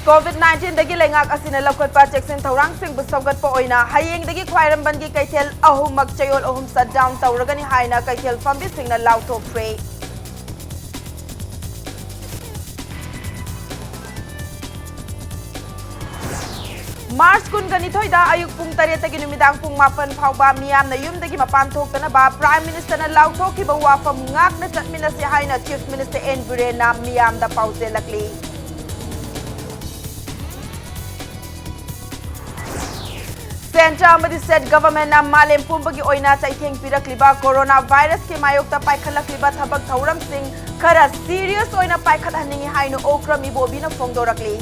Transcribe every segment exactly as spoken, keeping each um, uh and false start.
COVID nineteen ꯗꯒꯤ ꯂꯩꯉꯥꯛ ꯑꯁꯤꯅ ꯂꯧꯈꯠꯄ ꯆꯦꯛꯁꯤꯟ ꯊꯧꯔꯥꯡꯁꯤꯡꯕꯨ ꯁꯧꯒꯠꯄ ꯑꯣꯏꯅ ꯍꯌꯦꯡꯗꯒꯤ ꯈ꯭ꯋꯥꯏꯔꯝꯕꯟꯒꯤ ꯀꯩꯊꯦꯜ ꯑꯍꯨꯝꯃꯛ ꯆꯌꯣꯜ ꯑꯍꯨꯝ shutdown ꯇꯧꯔꯒꯅꯤ ꯍꯥꯏꯅ ꯀꯩꯊꯦꯜ ꯐꯝꯕꯤꯁꯤꯡꯅ ꯂꯥꯎꯊꯣꯛꯈ꯭ꯔꯦ꯫ ꯃꯥꯔꯆ ꯀꯨꯟꯒ ꯅꯤꯊꯣꯏꯗ ꯑꯌꯨꯛ ꯄꯨꯡ ꯇꯔꯦꯠꯇꯒꯤ ꯅꯨꯃꯤꯗꯥꯡ ꯄꯨꯡ ꯃꯥꯄꯟ ꯐꯥꯎꯕ ꯃꯤꯌꯥꯝꯅ ꯌꯨꯝꯗꯒꯤ ꯃꯄꯥꯟ ꯊꯣꯛꯇꯅꯕ Prime Minister ꯅ ꯂꯥꯎꯊꯣꯛꯈꯤꯕ ꯋꯥꯐꯝ ꯉꯥꯛꯅ ꯆꯠꯃꯤꯟꯅꯁꯤ ꯍꯥꯏꯅ Chief Minister N ꯕꯤꯔꯦꯟꯅ ꯃꯤꯌꯥꯝꯗ ꯄꯥꯎꯖꯦꯜꯂꯛꯂꯤ꯫ Centre ꯑꯃꯗꯤ State Government ꯅ ꯃꯥꯂꯦꯝ ꯄꯨꯝꯕꯒꯤ ꯑꯣꯏꯅ ꯆꯩꯊꯦꯡ ꯄꯤꯔꯛꯂꯤꯕ corona virus ꯀꯤ ꯃꯥꯌꯣꯛꯇ ꯄꯥꯏꯈꯠꯂꯛꯂꯤꯕ ꯊꯕꯛ ꯊꯧꯔꯝꯁꯤꯡ ꯈꯔ serious ꯑꯣꯏꯅ ꯄꯥꯏꯈꯠꯍꯟꯅꯤꯡꯏ ꯍꯥꯏꯅ ꯑꯣꯀ꯭ꯔꯝ ꯏꯕꯣꯕꯤꯅ ꯐꯣꯡꯗꯣꯔꯛꯂꯤ꯫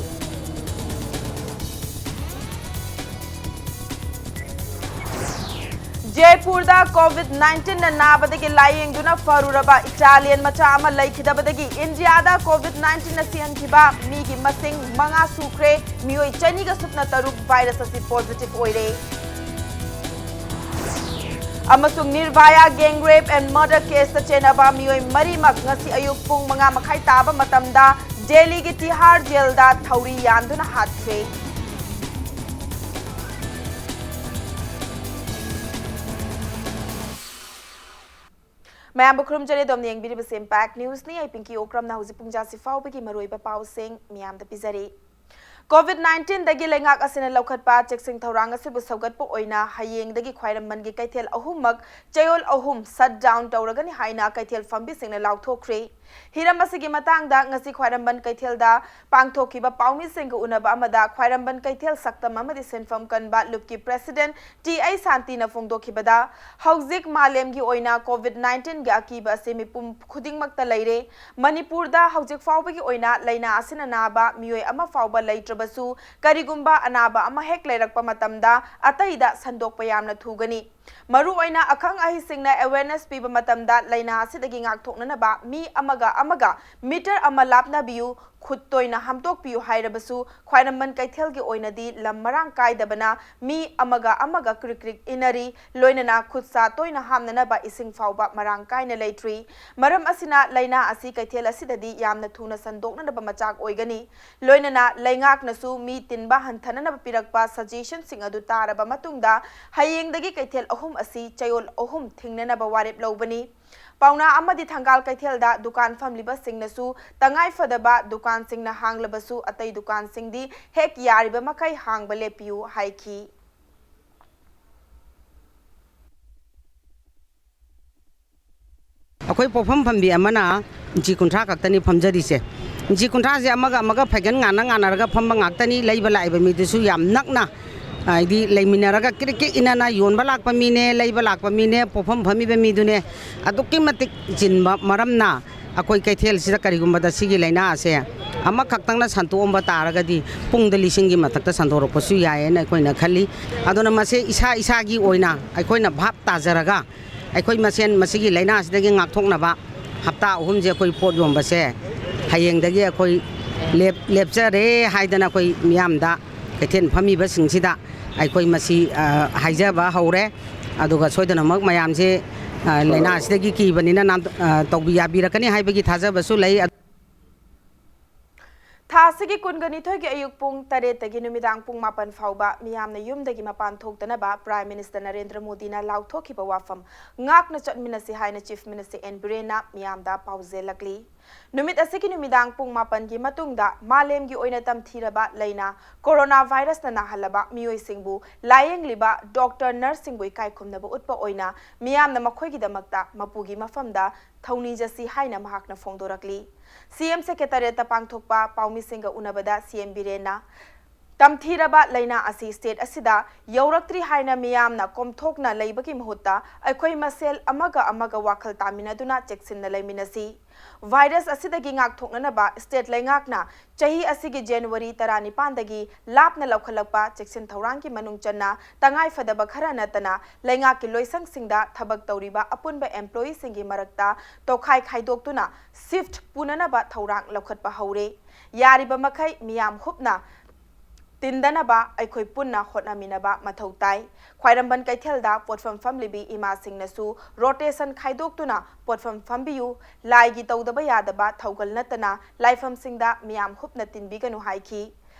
ꯖꯩꯄꯨꯔꯗ COVID nineteen ꯅ ꯅꯥꯕꯗꯒꯤ ꯂꯥꯌꯦꯡꯗꯨꯅ ꯐꯔꯨꯔꯕ Italian ꯃꯆꯥ ꯑꯃ ꯂꯩꯈꯤꯗꯕꯗꯒꯤ ꯏꯟꯗꯤꯌꯥꯗ COVID nineteen ꯅ ꯁꯤꯍꯟꯈꯤꯕ ꯃꯤꯒꯤ ꯃꯁꯤꯡ ꯃꯉꯥ ꯁꯨꯈ꯭ꯔꯦ꯫ ꯃꯤꯑꯣꯏ ꯆꯅꯤꯒ ꯁꯨꯞꯅ ꯇꯔꯨꯛ virus ꯑꯁꯤ positive ꯑꯣꯏꯔꯦ꯫ ꯑꯃꯁꯨꯡ Nirbhaya gang rape and murder case ꯇ ꯆꯦꯟꯅꯕ ꯃꯤꯑꯣꯏ ꯃꯔꯤꯃꯛ ꯉꯁꯤ ꯑꯌꯨꯛ ꯄꯨꯡ ꯃꯉꯥ ꯃꯈꯥꯏ ꯇꯥꯕ ꯃꯇꯝꯗ ꯗꯦꯜꯂꯤꯒꯤ ꯇꯤꯍꯥꯔ ꯖꯦꯜꯗ ꯊꯧꯔꯤ ꯌꯥꯟꯗꯨꯅ ꯍꯥꯠꯈ꯭ꯔꯦ꯫ ꯃꯌꯥꯝꯕꯨ ꯈꯨꯔꯨꯝꯖꯔꯤ, ꯑꯗꯣꯝꯅ ꯌꯦꯡꯕꯤꯔꯤꯕꯁꯤ Impact News ꯅꯤ꯫ ꯑꯩ ꯄꯤꯡꯀꯤ ꯑꯣꯀ꯭ꯔꯝꯅ ꯍꯧꯖꯤꯛ ꯄꯨꯡ ꯖꯥꯁꯤ ꯐꯥꯎꯕꯒꯤ ꯃꯔꯨꯑꯣꯏꯕ ꯄꯥꯎꯁꯤꯡ ꯃꯤꯌꯥꯝꯗ ꯄꯤꯖꯔꯤ꯫ COVID nineteen ꯗꯒꯤ ꯂꯩꯉꯥꯛ ꯑꯁꯤꯅ ꯂꯧꯈꯠꯄ ꯆꯦꯛꯁꯤꯟ ꯊꯧꯔꯥꯡ ꯑꯁꯤꯕꯨ ꯁꯧꯒꯠꯄ ꯑꯣꯏꯅ ꯍꯌꯦꯡꯗꯒꯤ ꯈ꯭ꯋꯥꯏꯔꯝꯕꯟꯒꯤ ꯀꯩꯊꯦꯜ ꯑꯍꯨꯝꯃꯛ ꯆꯌꯣꯜ ꯑꯍꯨꯝ shutdown ꯇꯧꯔꯒꯅꯤ ꯍꯥꯏꯅ ꯀꯩꯊꯦꯜ ꯐꯝꯕꯤꯁꯤꯡꯅ ꯂꯥꯎꯊꯣꯛꯈ꯭ꯔꯦ꯫ ꯍꯤꯔꯝ ꯑꯁꯤꯒꯤ ꯃꯇꯥꯡꯗ ꯉꯁꯤ ꯈ꯭ꯋꯥꯏꯔꯝꯕꯟ ꯀꯩꯊꯦꯜꯗ ꯄꯥꯡꯊꯣꯛꯈꯤꯕ ꯄꯥꯎꯃꯤꯁꯤꯡꯒ ꯎꯅꯕ ꯑꯃꯗ ꯈ꯭ꯋꯥꯏꯔꯝꯕꯟ ꯀꯩꯊꯦꯜ ꯁꯛꯇꯝ ꯑꯃꯗꯤ ꯁꯤꯟꯐꯝ ꯀꯟꯕ ꯂꯨꯞꯀꯤ President T I ꯁꯥꯟꯇꯤꯅ ꯐꯣꯡꯗꯣꯛꯈꯤꯕꯗ, ꯍꯧꯖꯤꯛ ꯃꯥꯂꯦꯝꯒꯤ ꯑꯣꯏꯅ COVID nineteen ꯒꯤ ꯑꯀꯤꯕ ꯑꯁꯤ ꯃꯤꯄꯨꯝ ꯈꯨꯗꯤꯡꯃꯛꯇ ꯂꯩꯔꯦ꯫ ꯃꯅꯤꯄꯨꯔꯗ ꯍꯧꯖꯤꯛ ꯐꯥꯎꯕꯒꯤ ꯑꯣꯏꯅ ꯂꯥꯏꯅꯥ ꯑꯁꯤꯅ ꯅꯥꯕ ꯃꯤꯑꯣꯏ ꯑꯃ ꯐꯥꯎꯕ ꯂꯩꯇ꯭ꯔꯕꯁꯨ, ꯀꯔꯤꯒꯨꯝꯕ ꯑꯅꯥꯕ ꯑꯃ ꯍꯦꯛ ꯂꯩꯔꯛꯄ ꯃꯇꯝꯗ ꯑꯇꯩꯗ ꯁꯟꯗꯣꯛꯄ ꯌꯥꯝꯅ ꯊꯨꯒꯅꯤ꯫ ꯃꯔꯨꯑꯣꯏꯅ ꯑꯈꯪ ꯑꯍꯩꯁꯤꯡꯅ awareness ꯄꯤꯕ ꯃꯇꯝꯗ ꯂꯥꯏꯅꯥ ꯑꯁꯤꯗꯒꯤ ꯉꯥꯛꯊꯣꯛꯅꯅꯕ ꯃꯤ ꯑꯃꯒ ꯑꯃꯒ meter ꯑꯃ ꯂꯥꯞꯅꯕꯤꯌꯨ, ꯈꯨꯠ ꯇꯣꯏꯅ ꯍꯥꯝꯗꯣꯛꯄꯤꯌꯨ ꯍꯥꯏꯔꯕꯁꯨ, ꯈ꯭ꯋꯥꯏꯔꯝꯕꯟ ꯀꯩꯊꯦꯜꯒꯤ ꯑꯣꯏꯅꯗꯤ ꯂꯝ ꯃꯔꯥꯡ ꯀꯥꯏꯗꯕꯅ ꯃꯤ ꯑꯃꯒ ꯑꯃꯒ ꯀ꯭ꯔꯤꯛ ꯀ꯭ꯔꯤꯛ ꯏꯟꯅꯔꯤ, ꯂꯣꯏꯅꯅ ꯈꯨꯠ ꯁꯥ ꯇꯣꯏꯅ ꯍꯥꯝꯅꯅꯕ ꯏꯁꯤꯡ ꯐꯥꯎꯕ ꯃꯔꯥꯡ ꯀꯥꯏꯅ ꯂꯩꯇ꯭ꯔꯤ꯫ ꯃꯔꯝ ꯑꯁꯤꯅ ꯂꯥꯏꯅꯥ ꯑꯁꯤ ꯀꯩꯊꯦꯜ ꯑꯁꯤꯗꯗꯤ ꯌꯥꯝꯅ ꯊꯨꯅ ꯁꯟꯗꯣꯛꯅꯅꯕ ꯃꯆꯥꯛ ꯑꯣꯏꯒꯅꯤ꯫ ꯂꯣꯏꯅꯅ ꯂꯩꯉꯥꯛꯅꯁꯨ ꯃꯤ ꯇꯤꯟꯕ ꯍꯟꯊꯅꯅꯕ ꯄꯤꯔꯛꯄ ꯁꯖꯦꯁꯟꯁꯤꯡ ꯑꯗꯨ ꯇꯥꯔꯕ ꯃꯇꯨꯡꯗ, ꯍꯌꯦꯡꯗꯒꯤ ꯀꯩꯊꯦꯜ ꯑꯍꯨꯝ ꯑꯁꯤ ꯆꯌꯣꯜ ꯑꯍꯨꯝ ꯊꯤꯡꯅꯅꯕ ꯋꯥꯔꯦꯞ ꯂꯧꯕꯅꯤ꯫ ꯄꯥꯎꯅꯥ ꯑꯃꯗꯤ ꯊꯪꯒꯥꯜ ꯀꯩꯊꯦꯜꯗ ꯗꯨꯀꯥꯟ ꯐꯝꯂꯤꯕꯁꯤꯡꯅꯁꯨ ꯇꯉꯥꯏ ꯐꯗꯕ ꯗꯨꯀꯥꯟꯁꯤꯡꯅ ꯍꯥꯡꯂꯕꯁꯨ ꯑꯇꯩ ꯗꯨꯀꯥꯟꯁꯤꯡꯗꯤ ꯍꯦꯛ ꯌꯥꯔꯤꯕ ꯃꯈꯩ ꯍꯥꯡꯕ ꯂꯦꯞꯄꯤꯌꯨ ꯍꯥꯏꯈꯤ꯫ ꯑꯩꯈꯣꯏ ꯄꯣꯠꯐꯝ ꯐꯝꯕꯤ ꯑꯃꯅ ꯏꯟꯆꯤ ꯀꯨꯟꯊ꯭ꯔꯥ ꯈꯛꯇꯅꯤ ꯐꯝꯖꯔꯤꯁꯦ꯫ ꯏꯟꯆꯤ ꯀꯨꯟꯊ꯭ꯔꯥꯁꯦ ꯑꯃꯒ ꯑꯃꯒ ꯐꯩꯒꯟ ꯉꯥꯟꯅ ꯉꯥꯟꯅꯔꯒ ꯐꯝꯕ ꯉꯥꯛꯇꯅꯤ꯫ ꯂꯩꯕ ꯂꯥꯛꯏꯕ ꯃꯤꯗꯨꯁꯨ ꯌꯥꯝ ꯅꯛꯅ, ꯍꯥꯏꯗꯤ ꯂꯩꯃꯤꯟꯅꯔꯒ ꯀ꯭ꯔꯤꯛ ꯀ꯭ꯔꯤꯛ ꯏꯟꯅꯅ ꯌꯣꯟꯕ ꯂꯥꯛꯄ ꯃꯤꯅꯦ, ꯂꯩꯕ ꯂꯥꯛꯄ ꯃꯤꯅꯦ, ꯄꯣꯠꯐꯝ ꯐꯝꯃꯤꯕ ꯃꯤꯗꯨꯅꯦ, ꯑꯗꯨꯛꯀꯤ ꯃꯇꯤꯛ ꯆꯤꯟꯕ ꯃꯔꯝꯅ ꯑꯩꯈꯣꯏ ꯀꯩꯊꯦꯜꯁꯤꯗ ꯀꯔꯤꯒꯨꯝꯕꯗ ꯁꯤꯒꯤ ꯂꯥꯏꯅꯥ ꯑꯁꯦ ꯑꯃꯈꯛꯇꯪꯅ ꯁꯟꯇꯣꯛꯑꯝꯕ ꯇꯥꯔꯒꯗꯤ ꯄꯨꯡꯗ ꯂꯤꯁꯤꯡꯒꯤ ꯃꯊꯛꯇ ꯁꯟꯗꯣꯔꯛꯄꯁꯨ ꯌꯥꯏꯌꯦꯅ ꯑꯩꯈꯣꯏꯅ ꯈꯜꯂꯤ꯫ ꯑꯗꯨꯅ ꯃꯁꯦ ꯏꯁꯥ ꯏꯁꯥꯒꯤ ꯑꯣꯏꯅ ꯑꯩꯈꯣꯏꯅ ꯚꯥꯞ ꯇꯥꯖꯔꯒ ꯑꯩꯈꯣꯏ ꯃꯁꯦꯟ ꯃꯁꯤꯒꯤ ꯂꯥꯏꯅꯥ ꯑꯁꯤꯗꯒꯤ ꯉꯥꯛꯊꯣꯛꯅꯕ ꯍꯞꯇꯥ ꯑꯍꯨꯝꯁꯦ ꯑꯩꯈꯣꯏ ꯄꯣꯠ ꯌꯣꯟꯕꯁꯦ ꯍꯌꯦꯡꯗꯒꯤ ꯑꯩꯈꯣꯏ ꯂꯦꯞ-, ꯂꯦꯞꯆꯔꯦ ꯍꯥꯏꯗꯅ ꯑꯩꯈꯣꯏ ꯃꯤꯌꯥꯝꯗ ꯀꯩꯊꯦꯜ ꯐꯝꯃꯤꯕꯁꯤꯡꯁꯤꯗ ꯑꯩꯈꯣꯏ ꯃꯁꯤ, ꯑ, ꯍꯥꯏꯖꯕ ꯍꯧꯔꯦ꯫ ꯑꯗꯨꯒ ꯁꯣꯏꯗꯅꯃꯛ ꯃꯌꯥꯝꯁꯦ, ꯑ, ꯂꯥꯏꯅꯥ ꯑꯁꯤꯗꯒꯤ ꯀꯤꯕꯅꯤꯅ ꯅꯥꯟ-, ꯑ, ꯇꯧꯕꯤ-, ꯌꯥꯕꯤꯔꯛꯀꯅꯤ ꯍꯥꯏꯕꯒꯤ ꯊꯥꯖꯕꯁꯨ ꯂꯩ꯫ ꯊꯥ ꯑꯁꯤꯒꯤ ꯀꯨꯟꯒ ꯅꯤꯊꯣꯏꯒꯤ ꯑꯌꯨꯛ ꯄꯨꯡ ꯇꯔꯦꯠꯇꯒꯤ ꯅꯨꯃꯤꯗꯥꯡ ꯄꯨꯡ ꯃꯥꯄꯟ ꯐꯥꯎꯕ ꯃꯤꯌꯥꯝꯅ ꯌꯨꯝꯗꯒꯤ ꯃꯄꯥꯟ ꯊꯣꯛꯇꯅꯕ Prime Minister ꯅꯔꯦꯟꯗ꯭ꯔ ꯃꯣꯗꯤꯅ ꯂꯥꯎꯊꯣꯛꯈꯤꯕ ꯋꯥꯐꯝ ꯉꯥꯛꯅ ꯆꯠꯃꯤꯟꯅꯁꯤ ꯍꯥꯏꯅ Chief Minister ꯑꯦꯟ ꯕꯤꯔꯦꯟꯅ ꯃꯤꯌꯥꯝꯗ ꯄꯥꯎꯖꯦꯜꯂꯛꯂꯤ꯫ ꯅꯨꯃꯤꯠ ꯑꯁꯤꯒꯤ ꯅꯨꯃꯤꯗꯥꯡ ꯄꯨꯡ ꯃꯥꯄꯟꯒꯤ ꯃꯇꯨꯡꯗ ꯃꯥꯂꯦꯝꯒꯤ ꯑꯣꯏꯅ ꯇꯝꯊꯤꯔꯕ ꯂꯥꯏꯅꯥ ꯀꯣꯔꯣꯅꯥ ꯚꯥꯏꯔꯁꯅ ꯅꯥꯍꯜꯂꯕ ꯃꯤꯑꯣꯏꯁꯤꯡꯕꯨ ꯂꯥꯌꯦꯡꯂꯤꯕ ꯗꯣꯛꯇꯔ, ꯅꯔꯁꯁꯤꯡꯕꯨ ꯏꯀꯥꯏ ꯈꯨꯝꯅꯕ ꯎꯠꯄ ꯑꯣꯏꯅ ꯃꯤꯌꯥꯝꯅ ꯃꯈꯣꯏꯒꯤꯗꯃꯛꯇ ꯃꯄꯨꯒꯤ ꯃꯐꯝꯗ ꯊꯧꯅꯤꯖꯁꯤ ꯍꯥꯏꯅ ꯃꯍꯥꯛꯅ ꯐꯣꯡꯗꯣꯔꯛꯂꯤ꯫ ꯁꯤ ꯑꯦꯝ ꯁꯦꯀ꯭ꯔꯦꯇꯔꯤꯌꯦꯠꯇ ꯄꯥꯡꯊꯣꯛꯄ ꯄꯥꯎꯃꯤꯁꯤꯡꯒ ꯎꯅꯕꯗ ꯁꯤ ꯑꯦꯝ ꯕꯤꯔꯦꯟꯅ ꯇꯝꯊꯤꯔꯕ ꯂꯥꯏꯅꯥ ꯑꯁꯤ state ꯑꯁꯤꯗ ꯌꯧꯔꯛꯇ꯭ꯔꯤ ꯍꯥꯏꯅ ꯃꯤꯌꯥꯝꯅ ꯀꯣꯝꯊꯣꯛꯅ ꯂꯩꯕꯒꯤ ꯃꯍꯨꯠꯇ ꯑꯩꯈꯣꯏ ꯃꯁꯦꯜ ꯑꯃꯒ ꯑꯃꯒ ꯋꯥꯈꯜ ꯇꯥꯃꯤꯟꯅꯗꯨꯅ ꯆꯦꯛꯁꯤꯟꯅ ꯂꯩꯃꯤꯟꯅꯁꯤ꯫ Virus ꯑꯁꯤꯗꯒꯤ ꯉꯥꯛꯊꯣꯛꯅꯅꯕ state ꯂꯩꯉꯥꯛꯅ ꯆꯍꯤ ꯑꯁꯤꯒꯤ January ꯇꯔꯥꯅꯤꯄꯥꯟꯗꯒꯤ ꯂꯥꯞꯅ ꯂꯧꯈꯠꯂꯛꯄ ꯆꯦꯛꯁꯤꯟ ꯊꯧꯔꯥꯡꯒꯤ ꯃꯅꯨꯡ ꯆꯟꯅ ꯇꯉꯥꯏ ꯐꯗꯕ ꯈꯔ ꯅꯠꯇꯅ ꯂꯩꯉꯥꯛꯀꯤ ꯂꯣꯏꯁꯪꯁꯤꯡꯗ ꯊꯕꯛ ꯇꯧꯔꯤꯕ ꯑꯄꯨꯟꯕ employeeꯁꯤꯡꯒꯤ ꯃꯔꯛꯇ ꯇꯣꯈꯥꯏ ꯈꯥꯏꯗꯣꯛꯇꯨꯅ shift ꯄꯨꯅꯅꯕ ꯊꯧꯔꯥꯡ ꯂꯧꯈꯠꯄ ꯍꯧꯔꯦ꯫ ꯌꯥꯔꯤꯕ ꯃꯈꯩ ꯃꯤꯌꯥꯝ ꯍꯨꯞꯅ ꯇꯤꯟꯗꯅꯕ ꯑꯩꯈꯣꯏ ꯄꯨꯟꯅ ꯍꯣꯠꯅꯃꯤꯟꯅꯕ ꯃꯊꯧ ꯇꯥꯏ꯫ ꯈ꯭ꯋꯥꯏꯔꯝꯕꯟ ꯀꯩꯊꯦꯜꯗ ꯄꯣꯠꯐꯝ ꯐꯝꯂꯤꯕꯤ ꯏꯃꯥꯁꯤꯡꯅꯁꯨ rotation ꯈꯥꯏꯗꯣꯛꯇꯨꯅ ꯄꯣꯠꯐꯝ ꯐꯝꯕꯤꯌꯨ, ꯂꯥꯏꯒꯤ ꯇꯧꯗꯕ ꯌꯥꯗꯕ ꯊꯧꯒꯜ ꯅꯠꯇꯅ ꯂꯥꯏꯐꯝꯁꯤꯡꯗ ꯃꯤꯌꯥꯝ ꯍꯨꯞꯅ ꯇꯤꯟꯕꯤꯒꯅꯨ ꯍꯥꯏꯈꯤ꯫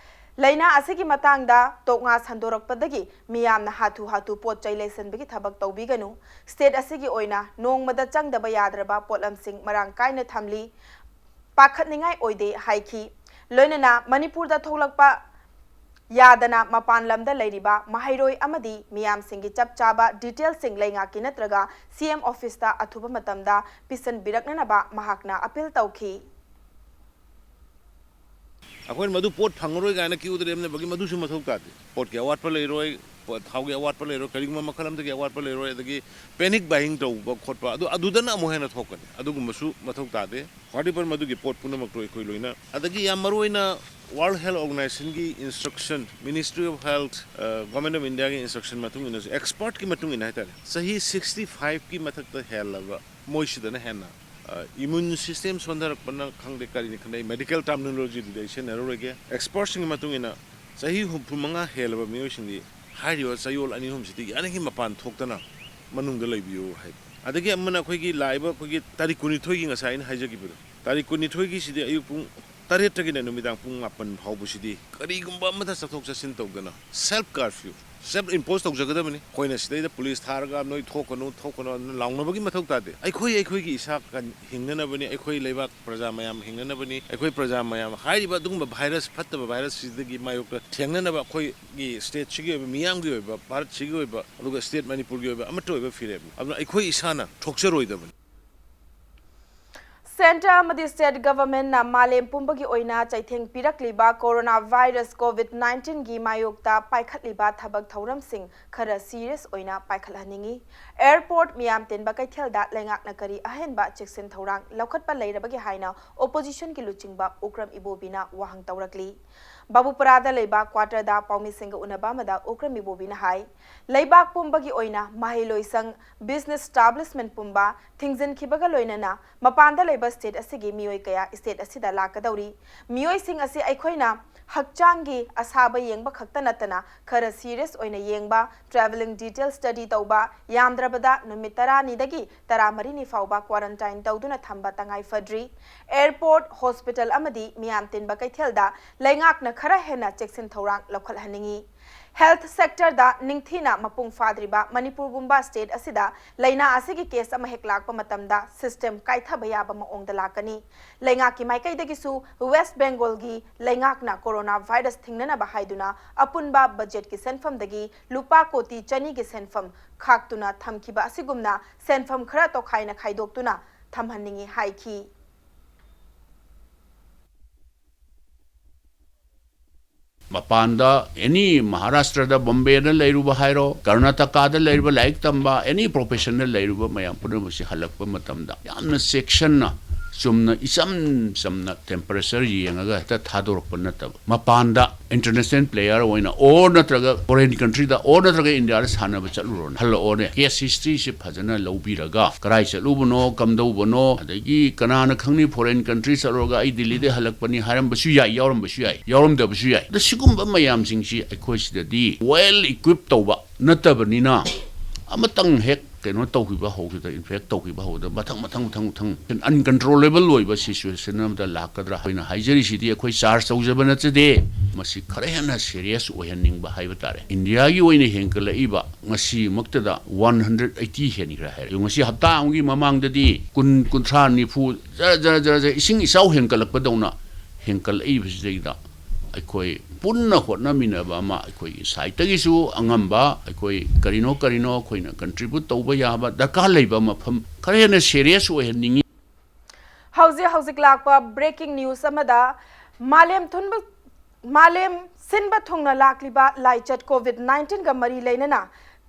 ꯂꯥꯏꯅꯥ ꯑꯁꯤꯒꯤ ꯃꯇꯥꯡꯗ ꯇꯣꯛꯉꯥ ꯁꯟꯗꯣꯔꯛꯄꯗꯒꯤ ꯃꯤꯌꯥꯝꯅ ꯍꯥꯊꯨ ꯍꯥꯊꯨ ꯄꯣꯠ ꯆꯩ ꯂꯩꯁꯟꯕꯒꯤ ꯊꯕꯛ ꯇꯧꯕꯤꯒꯅꯨ꯫ State ꯑꯁꯤꯒꯤ ꯑꯣꯏꯅ ꯅꯣꯡꯃꯗ ꯆꯪꯗꯕ ꯌꯥꯗ꯭ꯔꯕ ꯄꯣꯠꯂꯝꯁꯤꯡ ꯃꯔꯥꯡ ꯀꯥꯏꯅ ꯊꯝꯂꯤ꯫ ꯄꯥꯈꯠꯅꯤꯡꯉꯥꯏ ꯑꯣꯏꯗꯦ ꯍꯥꯏꯈꯤ꯫ ꯂꯣꯏꯅꯅ ꯃꯅꯤꯄꯨꯔꯗ ꯊꯣꯛꯂꯛꯄ ꯌꯥꯗꯅ ꯃꯄꯥꯟ ꯂꯝꯗ ꯂꯩꯔꯤꯕ ꯃꯍꯩꯔꯣꯏ ꯑꯃꯗꯤ ꯃꯤꯌꯥꯝꯁꯤꯡꯒꯤ ꯆꯞ ꯆꯥꯕ detailꯁꯤꯡ ꯂꯩꯉꯥꯛꯀꯤ ꯅꯠꯇ꯭ꯔꯒ CM officeꯇ ꯑꯊꯨꯕ ꯃꯇꯝꯗ ꯄꯤꯁꯤꯟꯕꯤꯔꯛꯅꯅꯕ ꯃꯍꯥꯛꯅ appeal ꯇꯧꯈꯤ꯫ ꯑꯩꯈꯣꯏꯅ ꯃꯗꯨ ꯄꯣꯠ ꯐꯪꯉꯔꯣꯏ ꯀꯥꯏꯅ queueꯗ ꯂꯦꯞꯅꯕꯒꯤ ꯃꯗꯨꯁꯨ ꯃꯊꯧ ꯇꯥꯗꯦ꯫ ꯄꯣꯠꯀꯤ ꯑꯋꯥꯠꯄ ꯂꯩꯔꯣꯏ, ꯄꯣꯠ ꯊꯥꯎꯒꯤ ꯑꯋꯥꯠꯄ ꯂꯩꯔꯣꯏ, ꯀꯔꯤꯒꯨꯝꯕ ꯃꯈꯜ ꯑꯃꯗꯒꯤ ꯑꯋꯥꯠꯄ ꯂꯩꯔꯣꯏ, ꯑꯗꯒꯤ panic buying ꯇꯧꯕ ꯈꯣꯠꯄ ꯑꯗꯨ, ꯑꯗꯨꯗꯅ ꯑꯃꯨꯛ ꯍꯦꯟꯅ ꯊꯣꯛꯀꯅꯤ꯫ ꯑꯗꯨꯒꯨꯝꯕꯁꯨ ꯃꯊꯧ ꯇꯥꯗꯦ꯫ Whatever ꯃꯗꯨꯒꯤ ꯄꯣꯠ ꯄꯨꯝꯅꯃꯛꯇꯣ ꯑꯩꯈꯣꯏ ꯂꯣꯏꯅ, ꯑꯗꯒꯤ ꯌꯥꯝ ꯃꯔꯨ ꯑꯣꯏꯅ World Health Organizationꯒꯤ instruction, Ministry of Health, ꯑ, Government of Indiaꯒꯤ instruction ꯃꯇꯨꯡ ꯏꯟꯅꯁꯨ, expertꯀꯤ ꯃꯇꯨꯡ ꯏꯟꯅ ꯍꯥꯏꯇꯥꯔꯦ, ꯆꯍꯤ sixty fiveꯀꯤ ꯃꯊꯛꯇ ꯍꯦꯜꯂꯕ ꯃꯣꯏꯁꯤꯗꯅ ꯍꯦꯟꯅ, ꯑ, immune system ꯁꯣꯟꯊꯔꯛꯄꯅ ꯈꯪꯗꯦ, ꯀꯔꯤꯅꯤ ꯈꯪꯗꯦ, ꯑꯩ medical terminologyꯗꯨꯗꯤ ꯑꯩ ꯁꯤꯖꯤꯟꯅꯔꯔꯣꯏꯒꯦ꯫ Expertꯁꯤꯡꯒꯤ ꯃꯇꯨꯡ ꯏꯟꯅ ꯆꯍꯤ ꯍꯨꯝꯐꯨ ꯃꯉꯥ ꯍꯦꯜꯂꯕ ꯃꯤꯑꯣꯏꯁꯤꯡꯗꯤ ꯍꯥꯏꯔꯤꯕ ꯆꯌꯣꯜ ꯑꯅꯤ ꯑꯍꯨꯝꯁꯤꯗꯤ ꯌꯥꯔꯤꯉꯩ ꯃꯄꯥꯟ ꯊꯣꯛꯇꯅ ꯃꯅꯨꯡꯗ ꯂꯩꯕꯤꯌꯨ ꯍꯥꯏ꯫ ꯑꯗꯒꯤ ꯑꯃꯅ ꯑꯩꯈꯣꯏꯒꯤ ꯂꯥꯛꯏꯕ ꯑꯩꯈꯣꯏꯒꯤ ꯇꯥꯔꯤꯛ ꯀꯨꯟꯅꯤꯊꯣꯏꯒꯤ ꯉꯁꯥꯏ ꯑꯩꯅ ꯍꯥꯏꯖꯈꯤꯕꯗꯣ, ꯇꯥꯔꯤꯛ ꯀꯨꯟꯅꯤꯊꯣꯏꯒꯤꯁꯤꯗꯤ ꯑꯌꯨꯛ ꯄꯨꯡ ꯇꯔꯦꯠꯇꯒꯤꯅ ꯅꯨꯃꯤꯗꯥꯡ ꯄꯨꯡ ꯃꯥꯄꯟ ꯐꯥꯎꯕꯁꯤꯗꯤ ꯀꯔꯤꯒꯨꯝꯕ ꯑꯃꯗ ꯆꯠꯊꯣꯛ ꯆꯠꯁꯤꯟ ꯇꯧꯗꯅ self curfew, self impose ꯇꯧꯖꯒꯗꯕꯅꯤ꯫ ꯑꯩꯈꯣꯏꯅ ꯁꯤꯗꯩꯗ police ꯊꯥꯔꯒ "ꯅꯣꯏ ꯊꯣꯛꯀꯅꯨ, ꯊꯣꯛꯀꯅꯨ" ꯑꯗꯨꯅ ꯂꯥꯎꯅꯕꯒꯤ ꯃꯊꯧ ꯇꯥꯗꯦ꯫ ꯑꯩꯈꯣꯏ ꯑꯩꯈꯣꯏꯒꯤ ꯏꯁꯥ ꯀꯟ-, ꯍꯤꯡꯅꯅꯕꯅꯤ, ꯑꯩꯈꯣꯏ ꯂꯩꯕꯥꯛ ꯄ꯭ꯔꯖꯥ ꯃꯌꯥꯝ ꯍꯤꯡꯅꯅꯕꯅꯤ꯫ ꯑꯩꯈꯣꯏ ꯄ꯭ꯔꯖꯥ ꯃꯌꯥꯝ ꯍꯥꯏꯔꯤꯕ ꯑꯗꯨꯒꯨꯝꯕ virus, ꯐꯠꯇꯕ virusꯁꯤꯗꯒꯤ ꯃꯥꯌꯣꯛꯇ ꯊꯦꯡꯅꯅꯕ ꯑꯩꯈꯣꯏꯒꯤ stateꯁꯤꯒꯤ ꯑꯣꯏꯕ, ꯃꯤꯌꯥꯝꯒꯤ ꯑꯣꯏꯕ, ꯚꯥꯔꯠꯁꯤꯒꯤ ꯑꯣꯏꯕ, ꯑꯗꯨꯒ state ꯃꯅꯤꯄꯨꯔꯒꯤ ꯑꯣꯏꯕ ꯑꯃꯠꯇ ꯑꯣꯏꯕ ꯐꯤꯔꯦꯞꯅꯤ꯫ ꯑꯗꯨꯅ ꯑꯩꯈꯣꯏ ꯏꯁꯥꯅ ꯊꯣꯛꯆꯔꯣꯏꯗꯕꯅꯤ꯫ Centre ꯑꯃꯗꯤ state governmentꯅ ꯃꯥꯂꯦꯝ ꯄꯨꯝꯕꯒꯤ ꯑꯣꯏꯅ ꯆꯩꯊꯦꯡ ꯄꯤꯔꯛꯂꯤꯕ corona virus COVID nineteen ꯒꯤ ꯃꯥꯌꯣꯛꯇ ꯄꯥꯏꯈꯠꯂꯤꯕ ꯊꯕꯛ ꯊꯧꯔꯝꯁꯤꯡ ꯈꯔ serious ꯑꯣꯏꯅ ꯄꯥꯏꯈꯠꯍꯟꯅꯤꯡꯏ꯫ Airport ꯃꯤꯌꯥꯝ ꯇꯤꯟꯕ ꯀꯩꯊꯦꯜꯗ ꯂꯩꯉꯥꯛꯅ ꯀꯔꯤ ꯑꯍꯦꯟꯕ ꯆꯦꯛꯁꯤꯟ ꯊꯧꯔꯥꯡ ꯂꯧꯈꯠꯄ ꯂꯩꯔꯕꯒꯦ ꯍꯥꯏꯅ oppositionꯒꯤ ꯂꯨꯆꯤꯡꯕ ꯎꯀ꯭ꯔꯝ ꯏꯕꯣꯕꯤꯅ ꯋꯥꯍꯪ ꯇꯧꯔꯛꯂꯤ꯫ ꯕꯥꯕꯨꯄꯨꯔꯥꯗ ꯂꯩꯕ quarterꯗ ꯄꯥꯎꯃꯤꯁꯤꯡꯒ ꯎꯅꯕ ꯑꯃꯗ ꯎꯀ꯭ꯔꯝ ꯏꯕꯣꯕꯤꯅ ꯍꯥꯏ, ꯂꯩꯕꯥꯛ ꯄꯨꯝꯕꯒꯤ ꯑꯣꯏꯅ ꯃꯍꯩꯂꯣꯏꯁꯪ, business establishment ꯄꯨꯝꯕ ꯊꯤꯡꯖꯤꯟꯈꯤꯕꯒ ꯂꯣꯏꯅꯅ ꯃꯄꯥꯟꯗ ꯂꯩꯕ state ꯑꯁꯤꯒꯤ ꯃꯤꯑꯣꯏ ꯀꯌꯥ state ꯑꯁꯤꯗ ꯂꯥꯛꯀꯗꯧꯔꯤ꯫ ꯃꯤꯑꯣꯏꯁꯤꯡ ꯑꯁꯤ ꯑꯩꯈꯣꯏꯅ ꯍꯛꯆꯥꯡꯒꯤ ꯑꯁꯥꯕ ꯌꯦꯡꯕ ꯈꯛꯇ ꯅꯠꯇꯅ ꯈꯔ serious ꯑꯣꯏꯅ ꯌꯦꯡꯕ, travelling detail study ꯇꯧꯕ, ꯌꯥꯝꯗ꯭ꯔꯕꯗ ꯅꯨꯃꯤꯠ ꯇꯔꯥꯅꯤꯗꯒꯤ ꯇꯔꯥꯃꯔꯤꯅꯤ ꯐꯥꯎꯕ quarantine ꯇꯧꯗꯨꯅ ꯊꯝꯕ ꯇꯉꯥꯏ ꯐꯗ꯭ꯔꯤ꯫ Airport, hospital ꯑꯃꯗꯤ ꯃꯤꯌꯥꯝ ꯇꯤꯟꯕ ꯀꯩꯊꯦꯜꯗ ꯂꯩꯉꯥꯛꯅ ꯈꯔ ꯍꯦꯟꯅ ꯆꯦꯛꯁꯤꯟ ꯊꯧꯔꯥꯡ ꯂꯧꯈꯠꯍꯟꯅꯤꯡꯏ꯫ Health sectorꯗ ꯅꯤꯡꯊꯤꯅ ꯃꯄꯨꯡ ꯐꯥꯗ꯭ꯔꯤꯕ ꯃꯅꯤꯄꯨꯔꯒꯨꯝꯕ state ꯑꯁꯤꯗ ꯂꯩꯅꯥ ꯑꯁꯤꯒꯤ case ꯑꯃ ꯍꯦꯛ ꯂꯥꯛꯄ ꯃꯇꯝꯗ system ꯀꯥꯏꯊꯕ ꯌꯥꯕ ꯃꯑꯣꯡꯗ ꯂꯥꯛꯀꯅꯤ꯫ ꯂꯩꯉꯥꯛꯀꯤ ꯃꯥꯏꯀꯩꯗꯒꯤꯁꯨ West Bengalꯒꯤ ꯂꯩꯉꯥꯛꯅ corona virus ꯊꯤꯡꯅꯅꯕ ꯍꯥꯏꯗꯨꯅ ꯑꯄꯨꯟꯕ budgetꯀꯤ ꯁꯦꯟꯐꯝꯗꯒꯤ ꯂꯨꯄꯥ ꯀꯣꯇꯤ ꯆꯅꯤꯒꯤ ꯁꯦꯟꯐꯝ ꯈꯥꯛꯇꯨꯅ ꯊꯝꯈꯤꯕ ꯑꯁꯤꯒꯨꯝꯅ ꯁꯦꯟꯐꯝ ꯈꯔ ꯇꯣꯈꯥꯏꯅ ꯈꯥꯏꯗꯣꯛꯇꯨꯅ ꯊꯝꯍꯟꯅꯤꯡꯏ ꯍꯥꯏꯈꯤ꯫ ꯃꯄꯥꯟꯗ any ꯃꯍꯥꯔꯥꯁꯇ꯭ꯔꯗ, ꯕꯣꯝꯕꯦꯗ ꯂꯩꯔꯨꯕ ꯍꯥꯏꯔꯣ, ꯀꯔꯅꯥꯇꯀꯥꯗ ꯂꯩꯔꯨꯕ, ꯂꯥꯏꯔꯤꯛ ꯇꯝꯕ, any professionꯗ ꯂꯩꯔꯨꯕ ꯃꯌꯥꯝ ꯄꯨꯝꯅꯃꯛꯁꯤ ꯍꯜꯂꯛꯄ ꯃꯇꯝꯗ ꯌꯥꯝꯅ ꯆꯦꯛꯁꯤꯟꯅ, ꯆꯨꯝꯅ ꯏꯆꯝ ꯆꯝꯅ temperature ꯌꯦꯡꯉꯒ ꯍꯦꯛꯇ ꯊꯥꯗꯣꯔꯛꯄ ꯅꯠꯇꯕ, ꯃꯄꯥꯟꯗ international player ꯑꯣꯏꯅ or ꯅꯠꯇ꯭ꯔꯒ foreign countryꯗ or ꯅꯠꯇ꯭ꯔꯒ ꯏꯟꯗꯤꯌꯥꯗ ꯁꯥꯟꯅꯕ ꯆꯠꯂꯨꯔꯣꯅ ꯍꯜꯂꯛꯑꯣꯅꯦ, case historyꯁꯤ ꯐꯖꯅ ꯂꯧꯕꯤꯔꯒ ꯀꯔꯥꯏ ꯆꯠꯂꯨꯕꯅꯣ, ꯀꯝꯗꯧꯕꯅꯣ, ꯑꯗꯒꯤ ꯀꯅꯥꯅ ꯈꯪꯅꯤ foreign country ꯆꯠꯂꯨꯔꯒ ꯑꯩ ꯗꯤꯜꯂꯤꯗ ꯍꯜꯂꯛꯄꯅꯤ ꯍꯥꯏꯔꯝꯕꯁꯨ ꯌꯥꯏ, ꯌꯥꯎꯔꯝꯕꯁꯨ ꯌꯥꯏ, ꯌꯥꯎꯔꯝꯗꯕꯁꯨ ꯌꯥꯏ꯫ ꯑꯗ ꯁꯤꯒꯨꯝꯕ ꯃꯌꯥꯝꯁꯤꯡꯁꯤ ꯑꯩꯈꯣꯏ ꯁꯤꯗꯗꯤ well equipped ꯇꯧꯕ ꯅꯠꯇꯕꯅꯤꯅ ꯑꯃꯇꯪ ꯍꯦꯛ ꯀꯩꯅꯣ ꯇꯧꯈꯤꯕ ꯍꯧꯈꯤꯕꯗ, infect ꯇꯧꯈꯤꯕ ꯍꯧꯕꯗ ꯃꯊꯪ ꯃꯊꯪ ꯃꯊꯪ ꯃꯊꯪ uncontrollable ꯑꯣꯏꯕ situation ꯑꯃꯗ ꯂꯥꯛꯀꯗ꯭ꯔꯥ? ꯑꯩꯈꯣꯏꯅ ꯍꯥꯏꯖꯔꯤꯁꯤꯗꯤ ꯑꯩꯈꯣꯏ charge ꯇꯧꯖꯕ ꯅꯠꯆꯗꯦ꯫ ꯃꯁꯤ ꯈꯔ ꯍꯦꯟꯅ serious ꯑꯣꯏꯍꯟꯅꯤꯡꯕ ꯍꯥꯏꯕ ꯇꯥꯔꯦ꯫ ꯏꯟꯗꯤꯌꯥꯒꯤ ꯑꯣꯏꯅ ꯍꯦꯟꯒꯠꯂꯛꯏꯕ ꯉꯁꯤꯃꯛꯇꯗ one hundred eighty ꯍꯦꯟꯈ꯭ꯔꯦ ꯍꯥꯏꯔꯦ꯫ ꯉꯁꯤ ꯍꯞꯇꯥ ꯑꯃꯒꯤ ꯃꯃꯥꯡꯗꯗꯤ ꯀꯨꯟ, ꯀꯨꯟꯊ꯭ꯔꯥ, ꯅꯤꯐꯨ ꯖꯔ ꯖꯔ ꯖꯔ ꯖꯔ ꯏꯁꯤꯡ ꯏꯆꯥꯎ ꯍꯦꯟꯒꯠꯂꯛꯄꯗꯧꯅ ꯍꯦꯟꯒꯠꯂꯛꯏꯕꯁꯤꯗꯩꯗ ꯑꯩꯈꯣꯏ ꯄꯨꯟꯅ ꯍꯣꯠꯅꯃꯤꯟꯅꯕ ꯑꯃ ꯑꯩꯈꯣꯏꯒꯤ sideꯇꯒꯤꯁꯨ ꯑꯉꯝꯕ ꯑꯩꯈꯣꯏ ꯀꯔꯤꯅꯣ ꯀꯔꯤꯅꯣ ꯑꯩꯈꯣꯏꯅ contribute ꯇꯧꯕ ꯌꯥꯕ ꯗꯔꯀꯥꯔ ꯂꯩꯕ ꯃꯐꯝ ꯈꯔ ꯍꯦꯟꯅ serious ꯑꯣꯏꯍꯟꯅꯤꯡꯉꯤ꯫ ꯍꯧꯖꯤꯛ ꯍꯧꯖꯤꯛ ꯂꯥꯛꯄ breaking news ꯑꯃꯗ, ꯃꯥꯂꯦꯝ ꯊꯨꯟꯕ, ꯃꯥꯂꯦꯝ ꯁꯤꯟꯕ ꯊꯨꯡꯅ ꯂꯥꯛꯂꯤꯕ ꯂꯥꯏꯆꯠ COVID nineteen ꯒ ꯃꯔꯤ ꯂꯩꯅꯅ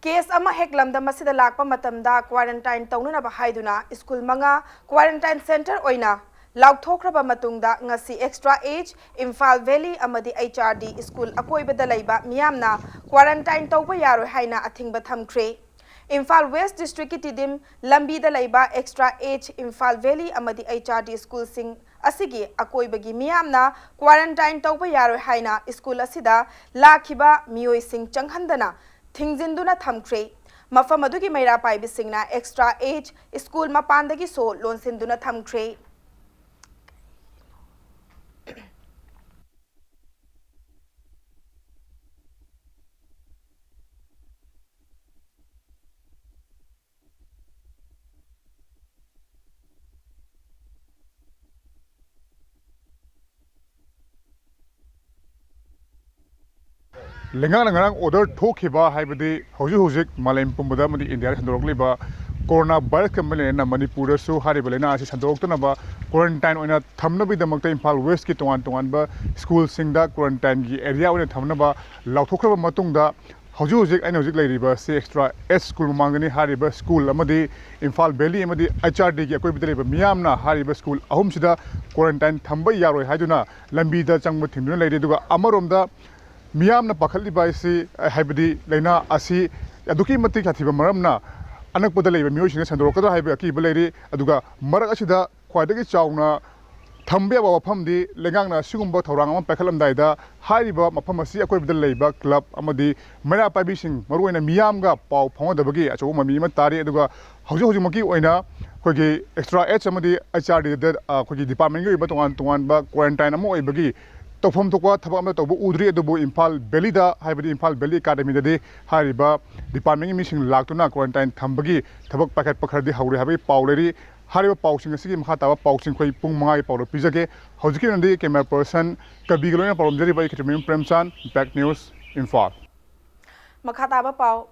case ꯑꯃ ꯍꯦꯛ ꯂꯝꯗꯝ ꯑꯁꯤꯗ ꯂꯥꯛꯄ ꯃꯇꯝꯗ quarantine ꯇꯧꯅꯅꯕ ꯍꯥꯏꯗꯨꯅ school ꯃꯉꯥ quarantine center ꯑꯣꯏꯅ ꯂꯥꯎꯊꯣꯛꯈ꯭ꯔꯕ ꯃꯇꯨꯡꯗ, ꯉꯁꯤ Extra H, Imphal Valley ꯑꯃꯗꯤ H R D school ꯑꯀꯣꯏꯕꯗ ꯂꯩꯕ ꯃꯤꯌꯥꯝꯅ quarantine ꯇꯧꯕ ꯌꯥꯔꯣꯏ ꯍꯥꯏꯅ ꯑꯊꯤꯡꯕ ꯊꯝꯈ꯭ꯔꯦ꯫ ꯏꯝꯐꯥꯜ West District ꯀꯤ ꯇꯤꯗꯤꯝ ꯂꯝꯕꯤꯗ ꯂꯩꯕ Extra H, Imphal Valley ꯑꯃꯗꯤ H R D school ꯁꯤꯡ ꯑꯁꯤꯒꯤ ꯑꯀꯣꯏꯕꯒꯤ ꯃꯤꯌꯥꯝꯅ quarantine ꯇꯧꯕ ꯌꯥꯔꯣꯏ ꯍꯥꯏꯅ school ꯑꯁꯤꯗ ꯂꯥꯛꯈꯤꯕ ꯃꯤꯑꯣꯏꯁꯤꯡ ꯆꯪꯍꯟꯗꯅ ꯊꯤꯡꯖꯤꯟꯗꯨꯅ ꯊꯝꯈ꯭ꯔꯦ꯫ ꯃꯐꯝ ꯑꯗꯨꯒꯤ ꯃꯩꯔꯥ ꯄꯥꯏꯕꯤꯁꯤꯡꯅ Extra H school ꯃꯄꯥꯟꯗꯒꯤꯁꯨ ꯂꯣꯟꯁꯤꯟꯗꯨꯅ ꯊꯝꯈ꯭ꯔꯦ꯫ ꯂꯩꯉꯥꯛꯅ ꯉꯔꯥꯡ order ꯊꯣꯛꯈꯤꯕ, ꯍꯥꯏꯕꯗꯤ ꯍꯧꯖꯤꯛ ꯍꯧꯖꯤꯛ ꯃꯥꯂꯦꯝ ꯄꯨꯝꯕꯗ ꯑꯃꯗꯤ ꯏꯟꯗꯤꯌꯥꯗ ꯁꯟꯗꯣꯔꯛꯂꯤꯕ corona virus ꯀ ꯃꯔꯤ ꯂꯩꯅꯅ ꯃꯅꯤꯄꯨꯔꯗꯁꯨ ꯍꯥꯏꯔꯤꯕ ꯂꯥꯏꯅꯥ ꯑꯁꯤ ꯁꯟꯗꯣꯔꯛꯇꯅꯕ quarantine ꯑꯣꯏꯅ ꯊꯝꯅꯕꯒꯤꯗꯃꯛꯇ ꯏꯝꯐꯥꯜ West ꯀꯤ ꯇꯣꯉꯥꯟ ꯇꯣꯉꯥꯟꯕ school ꯁꯤꯡꯗ quarantine ꯒꯤ area ꯑꯣꯏꯅ ꯊꯝꯅꯕ ꯂꯥꯎꯊꯣꯛꯈ꯭ꯔꯕ ꯃꯇꯨꯡꯗ, ꯍꯧꯖꯤꯛ ꯍꯧꯖꯤꯛ ꯑꯩꯅ ꯍꯧꯖꯤꯛ ꯂꯩꯔꯤꯕ ꯑꯁꯤ Extra H school ꯃꯃꯥꯡꯗꯅꯤ꯫ ꯍꯥꯏꯔꯤꯕ school ꯑꯃꯗꯤ ꯏꯝꯐꯥꯜ Valley ꯑꯃꯗꯤ H R D ꯒꯤ ꯑꯀꯣꯏꯕꯗ ꯂꯩꯕ ꯃꯤꯌꯥꯝꯅ ꯍꯥꯏꯔꯤꯕ school ꯑꯍꯨꯝꯁꯤꯗ quarantine ꯊꯝꯕ ꯌꯥꯔꯣꯏ ꯍꯥꯏꯗꯨꯅ ꯂꯝꯕꯤꯗ ꯆꯪꯕ ꯊꯤꯡꯗꯨꯅ ꯂꯩꯔꯤ꯫ ꯑꯗꯨꯒ ꯑꯃꯔꯣꯝꯗ ꯃꯤꯌꯥꯝꯅ ꯄꯥꯈꯠꯂꯤꯕ ꯑꯁꯤ, ꯍꯥꯏꯕꯗꯤ ꯂꯥꯏꯅꯥ ꯑꯁꯤ ꯑꯗꯨꯛꯀꯤ ꯃꯇꯤꯛ ꯁꯥꯊꯤꯕ ꯃꯔꯝꯅ ꯑꯅꯛꯄꯗ ꯂꯩꯕ ꯃꯤꯑꯣꯏꯁꯤꯡꯅ ꯁꯟꯗꯣꯔꯛꯀꯗ꯭ꯔꯥ ꯍꯥꯏꯕꯒꯤ ꯑꯀꯤꯕ ꯂꯩꯔꯤ꯫ ꯑꯗꯨꯒ ꯃꯔꯛ ꯑꯁꯤꯗ ꯈ꯭ꯋꯥꯏꯗꯒꯤ ꯆꯥꯎꯅ ꯊꯝꯕ ꯌꯥꯕ ꯋꯥꯐꯝꯗꯤ, ꯂꯩꯉꯥꯛꯅ ꯑꯁꯤꯒꯨꯝꯕ ꯊꯧꯔꯥꯡ ꯑꯃ ꯄꯥꯏꯈꯠꯂꯝꯗꯥꯏꯗ ꯍꯥꯏꯔꯤꯕ ꯃꯐꯝ ꯑꯁꯤ ꯑꯀꯣꯏꯕꯗ ꯂꯩꯕ club ꯑꯃꯗꯤ ꯃꯩꯔꯥ ꯄꯥꯏꯕꯤꯁꯤꯡ, ꯃꯔꯨꯑꯣꯏꯅ ꯃꯤꯌꯥꯝꯒ ꯄꯥꯎ ꯐꯥꯎꯅꯗꯕꯒꯤ ꯑꯆꯧꯕ ꯃꯃꯤ ꯑꯃ ꯇꯥꯔꯤ꯫ ꯑꯗꯨꯒ ꯍꯧꯖꯤꯛ ꯍꯧꯖꯤꯛꯃꯛꯀꯤ ꯑꯣꯏꯅ ꯑꯩꯈꯣꯏꯒꯤ Extra H ꯑꯃꯗꯤ H R D ꯗ, ꯑ, ꯑꯩꯈꯣꯏꯒꯤ department ꯀꯤ ꯑꯣꯏꯕ ꯇꯣꯉꯥꯟ ꯇꯣꯉꯥꯟꯕ quarantine ꯑꯃ ꯑꯣꯏꯕꯒꯤ ꯇꯧꯐꯝ ꯊꯣꯛꯄ ꯊꯕꯛ ꯑꯃ ꯇꯧꯕ ꯎꯗ꯭ꯔꯤ꯫ ꯑꯗꯨꯕꯨ ꯏꯝꯐꯥꯜ Valley ꯗ, ꯍꯥꯏꯕꯗꯤ ꯏꯝꯐꯥꯜ Valley Academy ꯗꯗꯤ ꯍꯥꯏꯔꯤꯕ department ꯀꯤ ꯃꯤꯁꯤꯡ ꯂꯥꯛꯇꯨꯅ quarantine ꯊꯝꯕꯒꯤ ꯊꯕꯛ ꯄꯥꯏꯈꯠꯄ ꯈꯔꯗꯤ ꯍꯧꯔꯦ ꯍꯥꯏꯕꯒꯤ ꯄꯥꯎ ꯂꯩꯔꯤ꯫ ꯍꯥꯏꯔꯤꯕ ꯄꯥꯎꯁꯤꯡ ꯑꯁꯤꯒꯤ ꯃꯈꯥ ꯇꯥꯕ ꯄꯥꯎꯁꯤꯡ ꯑꯩꯈꯣꯏ ꯄꯨꯡ ꯃꯉꯥꯒꯤ ꯄꯥꯎꯗ ꯄꯤꯖꯒꯦ꯫ ꯍꯧꯖꯤꯛꯀꯤ ꯑꯣꯏꯅꯗꯤ camera person ꯀꯕꯤꯒ ꯂꯣꯏꯅ ꯄꯥꯎꯗꯝꯖꯔꯤꯕ ꯑꯩ ꯈꯦꯇ꯭ꯔꯤꯃꯌꯨꯝ ꯄ꯭ꯔꯦꯝꯆꯥꯟ, Impact News, ꯏꯝꯐꯥꯜ꯫ ꯃꯈꯥ ꯇꯥꯕ ꯄꯥꯎ꯫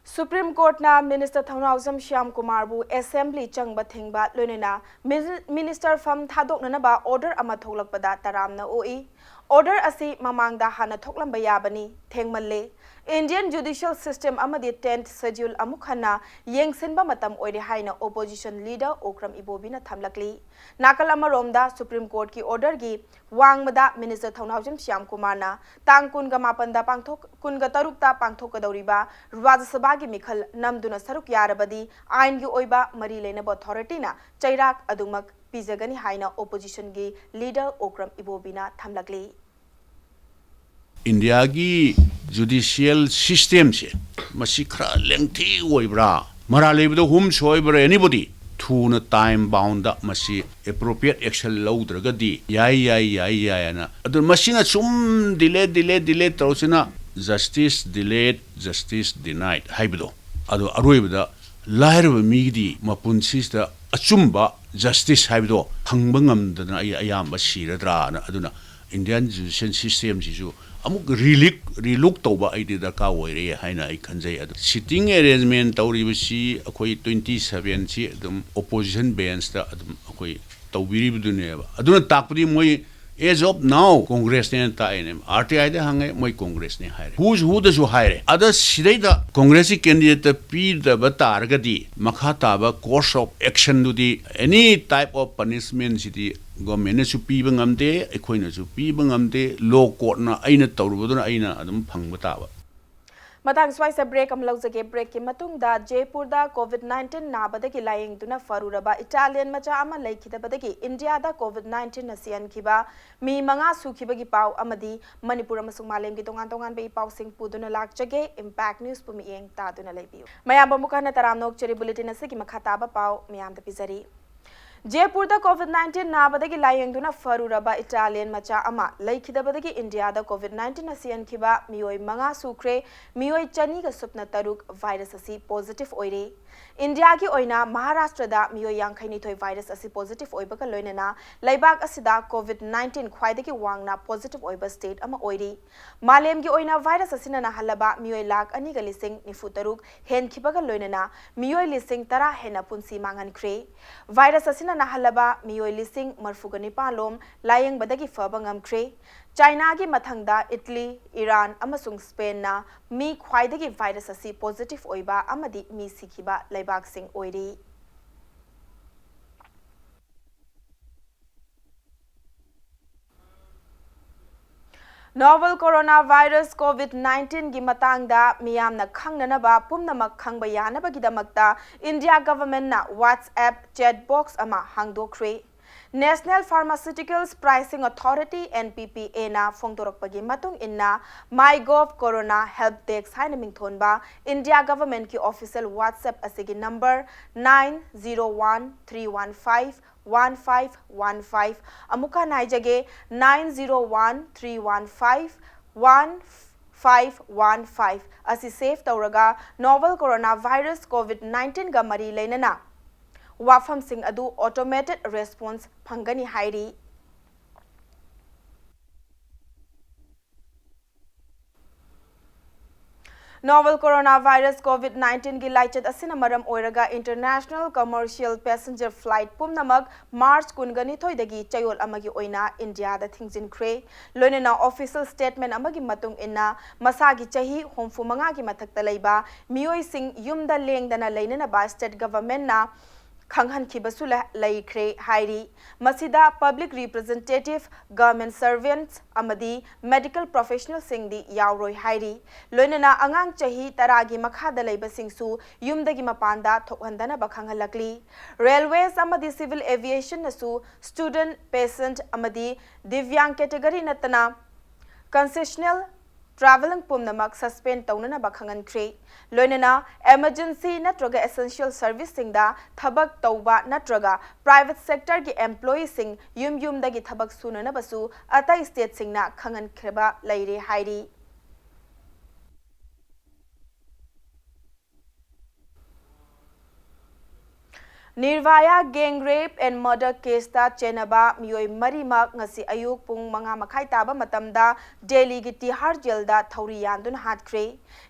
Supreme Courtꯅ Minister ꯊꯧꯅꯥꯎꯖꯝ ꯁ꯭ꯌꯥꯝ ꯀꯨꯃꯥꯔꯕꯨ Assembly ꯆꯪꯕ ꯊꯤꯡꯕ ꯂꯣꯏꯅꯅ Minister ꯐꯝ ꯊꯥꯗꯣꯛꯅꯅꯕ order ꯑꯃ ꯊꯣꯛꯂꯛꯄꯗ ꯇꯔꯥꯝꯅ ꯑꯣꯛꯏ꯫ Order ꯑꯁꯤ ꯃꯃꯥꯡꯗ ꯍꯥꯟꯅ ꯊꯣꯛꯂꯝꯕ ꯌꯥꯕꯅꯤ, ꯊꯦꯡꯃꯜꯂꯦ꯫ Indian judicial system ꯑꯃꯗꯤ Tenth Schedule ꯑꯃꯨꯛ ꯍꯟꯅ ꯌꯦꯡꯁꯤꯟꯕ ꯃꯇꯝ ꯑꯣꯏꯔꯦ ꯍꯥꯏꯅ Opposition Leader ꯑꯣꯀ꯭ꯔꯝ ꯏꯕꯣꯕꯤꯅ ꯊꯝꯂꯛꯂꯤ꯫ ꯅꯥꯀꯜ ꯑꯃꯔꯣꯝꯗ Supreme Courtꯀꯤ orderꯒꯤ ꯋꯥꯡꯃꯗ Minister ꯊꯧꯅꯥꯎꯖꯝ ꯁ꯭ꯌꯥꯝ ꯀꯨꯃꯥꯔꯅ ꯇꯥꯡ ꯀꯨꯟꯒ ꯃꯥꯄꯟꯗ ꯄꯥꯡꯊꯣꯛ-, ꯀꯨꯟꯒ ꯇꯔꯨꯛꯇ ꯄꯥꯡꯊꯣꯛꯀꯗꯧꯔꯤꯕ ꯔꯥꯖ꯭ꯌ ꯁꯚꯥꯒꯤ ꯃꯤꯈꯜ ꯅꯝꯗꯨꯅ ꯁꯔꯨꯛ ꯌꯥꯔꯕꯗꯤ ꯑꯥꯏꯟꯒꯤ ꯑꯣꯏꯕ ꯃꯔꯤ ꯂꯩꯅꯕ authorityꯅ ꯆꯩꯔꯥꯛ ꯑꯗꯨꯃꯛ ꯄꯤꯖꯒꯅꯤ ꯍꯥꯏꯅ Oppositionꯒꯤ Leader ꯑꯣꯀ꯭ꯔꯝ ꯏꯕꯣꯕꯤꯅ ꯊꯝꯂꯛꯂꯤ꯫ ꯏꯟꯗꯤꯌꯥꯒꯤ judicial systemꯁꯦ ꯃꯁꯤ ꯈꯔ lengthy ꯑꯣꯏꯕ꯭ꯔꯥ, ꯃꯔꯥꯜ ꯂꯩꯕꯗ ꯍꯨꯝ ꯁꯣꯏꯕ꯭ꯔꯥ, anybody ꯊꯨꯅ time boundꯗ ꯃꯁꯤ appropriate action ꯂꯧꯗ꯭ꯔꯒꯗꯤ ꯌꯥꯏ, ꯌꯥꯏ, ꯌꯥꯏ, ꯌꯥꯏ ꯍꯥꯏꯅ꯫ ꯑꯗꯨ ꯃꯁꯤꯅ ꯁꯨꯝ delay, delay, delay ꯇꯧꯔꯁꯤꯅ justice delayed, justice denied ꯍꯥꯏꯕꯗꯣ꯫ ꯑꯗꯣ ꯑꯔꯣꯏꯕꯗ ꯂꯥꯏꯔꯕ ꯃꯤꯒꯤꯗꯤ ꯃꯄꯨꯟꯁꯤꯁꯤꯗ ꯑꯆꯨꯝꯕ justice ꯍꯥꯏꯕꯗꯣ ꯐꯪꯕ ꯉꯝꯗꯅ ꯑꯩ ꯑꯌꯥꯝꯕ ꯁꯤꯔꯗ꯭ꯔꯥꯅ꯫ ꯑꯗꯨꯅ Indian judicial systemꯁꯤꯁꯨ ꯑꯃꯨꯛ relook, relook ꯇꯧꯕ ꯑꯩꯗꯤ ꯗꯔꯀꯥꯔ ꯑꯣꯏꯔꯦ ꯍꯥꯏꯅ ꯑꯩ ꯈꯟꯖꯩ꯫ ꯑꯗꯨ sitting arrangement ꯇꯧꯔꯤꯕꯁꯤ ꯑꯩꯈꯣꯏ twenty sevenꯁꯤ ꯑꯗꯨꯝ opposition benchꯇ ꯑꯗꯨꯝ ꯑꯩꯈꯣꯏ ꯇꯧꯕꯤꯔꯤꯕꯗꯨꯅꯦꯕ꯫ ꯑꯗꯨꯅ ꯇꯥꯛꯄꯗꯤ ꯃꯣꯏ as of now Congressꯅꯦꯅ ꯇꯥꯛꯏꯅꯦ꯫ RTIꯗ ꯍꯪꯉꯦ, ꯃꯣꯏ Congressꯅꯦ ꯍꯥꯏꯔꯦ꯫ Who's whoꯗꯁꯨ ꯍꯥꯏꯔꯦ꯫ ꯑꯗ ꯁꯤꯗꯩꯗ Congressꯀꯤ candidateꯇ ꯄꯤꯗꯕ ꯇꯥꯔꯒꯗꯤ ꯃꯈꯥ ꯇꯥꯕ course of actionꯗꯨꯗꯤ any type of punishmentꯁꯤꯗꯤ governmentꯅꯁꯨ ꯄꯤꯕ ꯉꯝꯗꯦ, ꯑꯩꯈꯣꯏꯅꯁꯨ ꯄꯤꯕ ꯉꯝꯗꯦ, law courtꯅ ꯑꯩꯅ ꯇꯧꯔꯨꯕꯗꯨꯅ ꯑꯩꯅ ꯑꯗꯨꯝ ꯐꯪꯕ ꯇꯥꯕ꯫ ꯃꯇꯥꯡ ꯁ꯭ꯋꯥꯏꯁꯤꯗ break ꯑꯃ ꯂꯧꯖꯒꯦ꯫ Breakꯀꯤ ꯃꯇꯨꯡꯗ ꯖꯦꯄꯨꯔꯗ COVID nineteen ꯅꯥꯕꯗꯒꯤ ꯂꯥꯌꯦꯡꯗꯨꯅ ꯐꯔꯨꯔꯕ Italian ꯃꯆꯥ ꯑꯃ ꯂꯩꯈꯤꯗꯕꯗꯒꯤ ꯏꯟꯗꯤꯌꯥꯗ COVID nineteenꯅ ꯁꯤꯍꯟꯈꯤꯕ ꯃꯤ ꯃꯉꯥ ꯁꯨꯈꯤꯕꯒꯤ ꯄꯥꯎ ꯑꯃꯗꯤ ꯃꯅꯤꯄꯨꯔ ꯑꯃꯁꯨꯡ ꯃꯥꯂꯦꯝꯒꯤ ꯇꯣꯉꯥꯟ ꯇꯣꯉꯥꯟꯕ ꯏ ꯄꯥꯎꯁꯤꯡ ꯄꯨꯗꯨꯅ ꯂꯥꯛꯆꯒꯦ꯫ Impact Newsꯄꯨ ꯃꯤꯠꯌꯦꯡ ꯇꯥꯗꯨꯅ ꯂꯩꯕꯤꯌꯨ꯫ ꯃꯌꯥꯝꯕꯨ ꯑꯃꯨꯛ ꯍꯟꯅ ꯇꯔꯥꯝꯅ ꯑꯣꯛꯆꯔꯤ꯫ Bulletin ꯑꯁꯤꯒꯤ ꯃꯈꯥ ꯇꯥꯕ ꯄꯥꯎ ꯃꯌꯥꯝꯗ ꯄꯤꯖꯔꯤ꯫ ꯖꯦꯄꯨꯔꯗ COVID nineteen ꯅꯥꯕꯗꯒꯤ ꯂꯥꯌꯦꯡꯗꯨꯅ ꯐꯔꯨꯔꯕ Italian ꯃꯆꯥ ꯑꯃ ꯂꯩꯈꯤꯗꯕꯗꯒꯤ ꯏꯟꯗꯤꯌꯥꯗ COVID nineteen ꯅ ꯁꯤꯍꯟꯈꯤꯕ ꯃꯤꯑꯣꯏ ꯃꯉꯥ ꯁꯨꯈ꯭ꯔꯦ, ꯃꯤꯑꯣꯏ ꯆꯅꯤꯒ ꯁꯨꯞꯅ ꯇꯔꯨꯛ virus ꯑꯁꯤ positive ꯑꯣꯏꯔꯦ꯫ ꯏꯟꯗꯤꯌꯥꯒꯤ ꯑꯣꯏꯅ ꯃꯍꯥꯔꯥꯁꯇ꯭ꯔꯗ ꯃꯤꯑꯣꯏ ꯌꯥꯡꯈꯩꯅꯤꯊꯣꯏ virus ꯑꯁꯤ positive ꯑꯣꯏꯕꯒ ꯂꯣꯏꯅꯅ ꯂꯩꯕꯥꯛ ꯑꯁꯤꯗ COVID nineteen ꯈ꯭ꯋꯥꯏꯗꯒꯤ ꯋꯥꯡꯅ positive ꯑꯣꯏꯕ state ꯑꯃ ꯑꯣꯏꯔꯤ꯫ ꯃꯥꯂꯦꯝꯒꯤ ꯑꯣꯏꯅ virus ꯑꯁꯤꯅ ꯅꯥꯍꯜꯂꯕ ꯃꯤꯑꯣꯏ ꯂꯥꯈ ꯑꯅꯤꯒ ꯂꯤꯁꯤꯡ ꯅꯤꯐꯨ ꯇꯔꯨꯛ ꯍꯦꯟꯈꯤꯕꯒ ꯂꯣꯏꯅꯅ ꯃꯤꯑꯣꯏ ꯂꯤꯁꯤꯡ ꯇꯔꯥ ꯍꯦꯟꯅ ꯄꯨꯟꯁꯤ ꯃꯥꯡꯍꯟꯈ꯭ꯔꯦ꯫ Virus ꯑꯁꯤꯅ ꯅꯥꯍꯜꯂꯕ ꯃꯤꯑꯣꯏ ꯂꯤꯁꯤꯡ ꯃꯔꯤꯐꯨꯒ ꯅꯤꯄꯥꯟ ꯂꯣꯝ ꯂꯥꯌꯦꯡꯕꯗꯒꯤ ꯐꯕ ꯉꯝꯈ꯭ꯔꯦ꯫ ꯆꯥꯏꯅꯥꯒꯤ ꯃꯊꯪꯗ ꯏꯠꯂꯤ, ꯏꯔꯥꯟ ꯑꯃꯁꯨꯡ ꯁ꯭ꯄꯦꯟꯅ ꯃꯤ ꯈ꯭ꯋꯥꯏꯗꯒꯤ virus ꯑꯁꯤ positive ꯑꯣꯏꯕ ꯑꯃꯗꯤ ꯃꯤ ꯁꯤꯈꯤꯕ ꯂꯩꯕꯥꯛꯁꯤꯡ ꯑꯣꯏꯔꯤ꯫ Novel coronavirus COVID nineteen ꯒꯤ ꯃꯇꯥꯡꯗ ꯃꯤꯌꯥꯝꯅ ꯈꯪꯅꯅꯕ ꯄꯨꯝꯅꯃꯛ ꯈꯪꯕ ꯌꯥꯅꯕꯒꯤꯗꯃꯛꯇ ꯏꯟꯗꯤꯌꯥ government ꯅ WhatsApp chat box ꯑꯃ ꯍꯥꯡꯗꯣꯛꯈ꯭ꯔꯦ꯫ National Pharmaceuticals Pricing Authority, N P P A ꯅ ꯐꯣꯡꯗꯣꯔꯛꯄꯒꯤ ꯃꯇꯨꯡ ꯏꯟꯅ, MyGov Corona Help Desk ꯍꯥꯏꯅ ꯃꯤꯡꯊꯣꯟꯕ ꯏꯟꯗꯤꯌꯥ government ꯀꯤ official WhatsApp ꯑꯁꯤꯒꯤ number nine zero one three one five one five one five, ꯑꯃꯨꯛꯀ ꯍꯟꯅ ꯍꯥꯏꯖꯒꯦ, nine zero one three one five one five one five ꯑꯁꯤ save ꯇꯧꯔꯒ novel coronavirus COVID nineteen ꯒ ꯃꯔꯤ ꯂꯩꯅꯅ ꯋꯥꯐꯝꯁꯤꯡ ꯑꯗꯨ automated response ꯐꯪꯒꯅꯤ ꯍꯥꯏꯔꯤ꯫ Novel coronavirus COVID nineteen ꯒꯤ ꯂꯥꯏꯆꯠ ꯑꯁꯤꯅ ꯃꯔꯝ ꯑꯣꯏꯔꯒ international commercial passenger flight ꯄꯨꯝꯅꯃꯛ March ꯀꯨꯟꯒ ꯅꯤꯊꯣꯏꯗꯒꯤ ꯆꯌꯣꯜ ꯑꯃꯒꯤ ꯑꯣꯏꯅ ꯏꯟꯗꯤꯌꯥꯗ ꯊꯤꯡꯖꯤꯟꯈ꯭ꯔꯦ꯫ ꯂꯣꯏꯅꯅ official statement ꯑꯃꯒꯤ ꯃꯇꯨꯡ ꯏꯟꯅ, ꯃꯁꯥꯒꯤ ꯆꯍꯤ ꯍꯨꯝꯐꯨ ꯃꯉꯥꯒꯤ ꯃꯊꯛꯇ ꯂꯩꯕ ꯃꯤꯑꯣꯏꯁꯤꯡ ꯌꯨꯝꯗ ꯂꯦꯡꯗꯅ ꯂꯩꯅꯅꯕ state government ꯅ ꯈꯪꯍꯟꯈꯤꯕꯁꯨ ꯂ-, ꯂꯩꯈ꯭ꯔꯦ ꯍꯥꯏꯔꯤ꯫ ꯃꯁꯤꯗ public representative, government servants ꯑꯃꯗꯤ medical professional ꯁꯤꯡꯗꯤ ꯌꯥꯎꯔꯣꯏ ꯍꯥꯏꯔꯤ꯫ ꯂꯣꯏꯅꯅ ꯑꯉꯥꯡ ꯆꯍꯤ ꯇꯔꯥꯒꯤ ꯃꯈꯥꯗ ꯂꯩꯕꯁꯤꯡꯁꯨ ꯌꯨꯝꯗꯒꯤ ꯃꯄꯥꯟꯗ ꯊꯣꯛꯍꯟꯗꯅꯕ ꯈꯪꯍꯜꯂꯛꯂꯤ꯫ Railways ꯑꯃꯗꯤ civil aviation ꯅꯁꯨ student, patient ꯑꯃꯗꯤ ꯗꯤꯚ꯭ꯌꯥꯡ category ꯅꯠꯇꯅ concessional travelling ꯄꯨꯝꯅꯃꯛ suspend ꯇꯧꯅꯅꯕ ꯈꯪꯍꯟꯈ꯭ꯔꯦ꯫ ꯂꯣꯏꯅꯅ emergency ꯅꯠꯇ꯭ꯔꯒ essential serviceꯁꯤꯡꯗ ꯊꯕꯛ ꯇꯧꯕ ꯅꯠꯇ꯭ꯔꯒ private sectorꯒꯤ employeeꯁꯤꯡ ꯌꯨꯝ ꯌꯨꯝꯗꯒꯤ ꯊꯕꯛ ꯁꯨꯅꯅꯕꯁꯨ ꯑꯇꯩ stateꯁꯤꯡꯅ ꯈꯪꯍꯟꯈ꯭ꯔꯕ ꯂꯩꯔꯦ ꯍꯥꯏꯔꯤ꯫ Nirvaya gang rape and murder caseꯇ ꯆꯦꯟꯅꯕ ꯃꯤꯑꯣꯏ ꯃꯔꯤꯃꯛ ꯉꯁꯤ ꯑꯌꯨꯛ ꯄꯨꯡ ꯃꯉꯥ ꯃꯈꯥꯏ ꯇꯥꯕ ꯃꯇꯝꯗ ꯗꯦꯜꯂꯤꯒꯤ ꯇꯤꯍꯥꯔ ꯖꯦꯜꯗ ꯊꯧꯔꯤ ꯌꯥꯟꯗꯨꯅ ꯍꯥꯠꯈ꯭ꯔꯦ꯫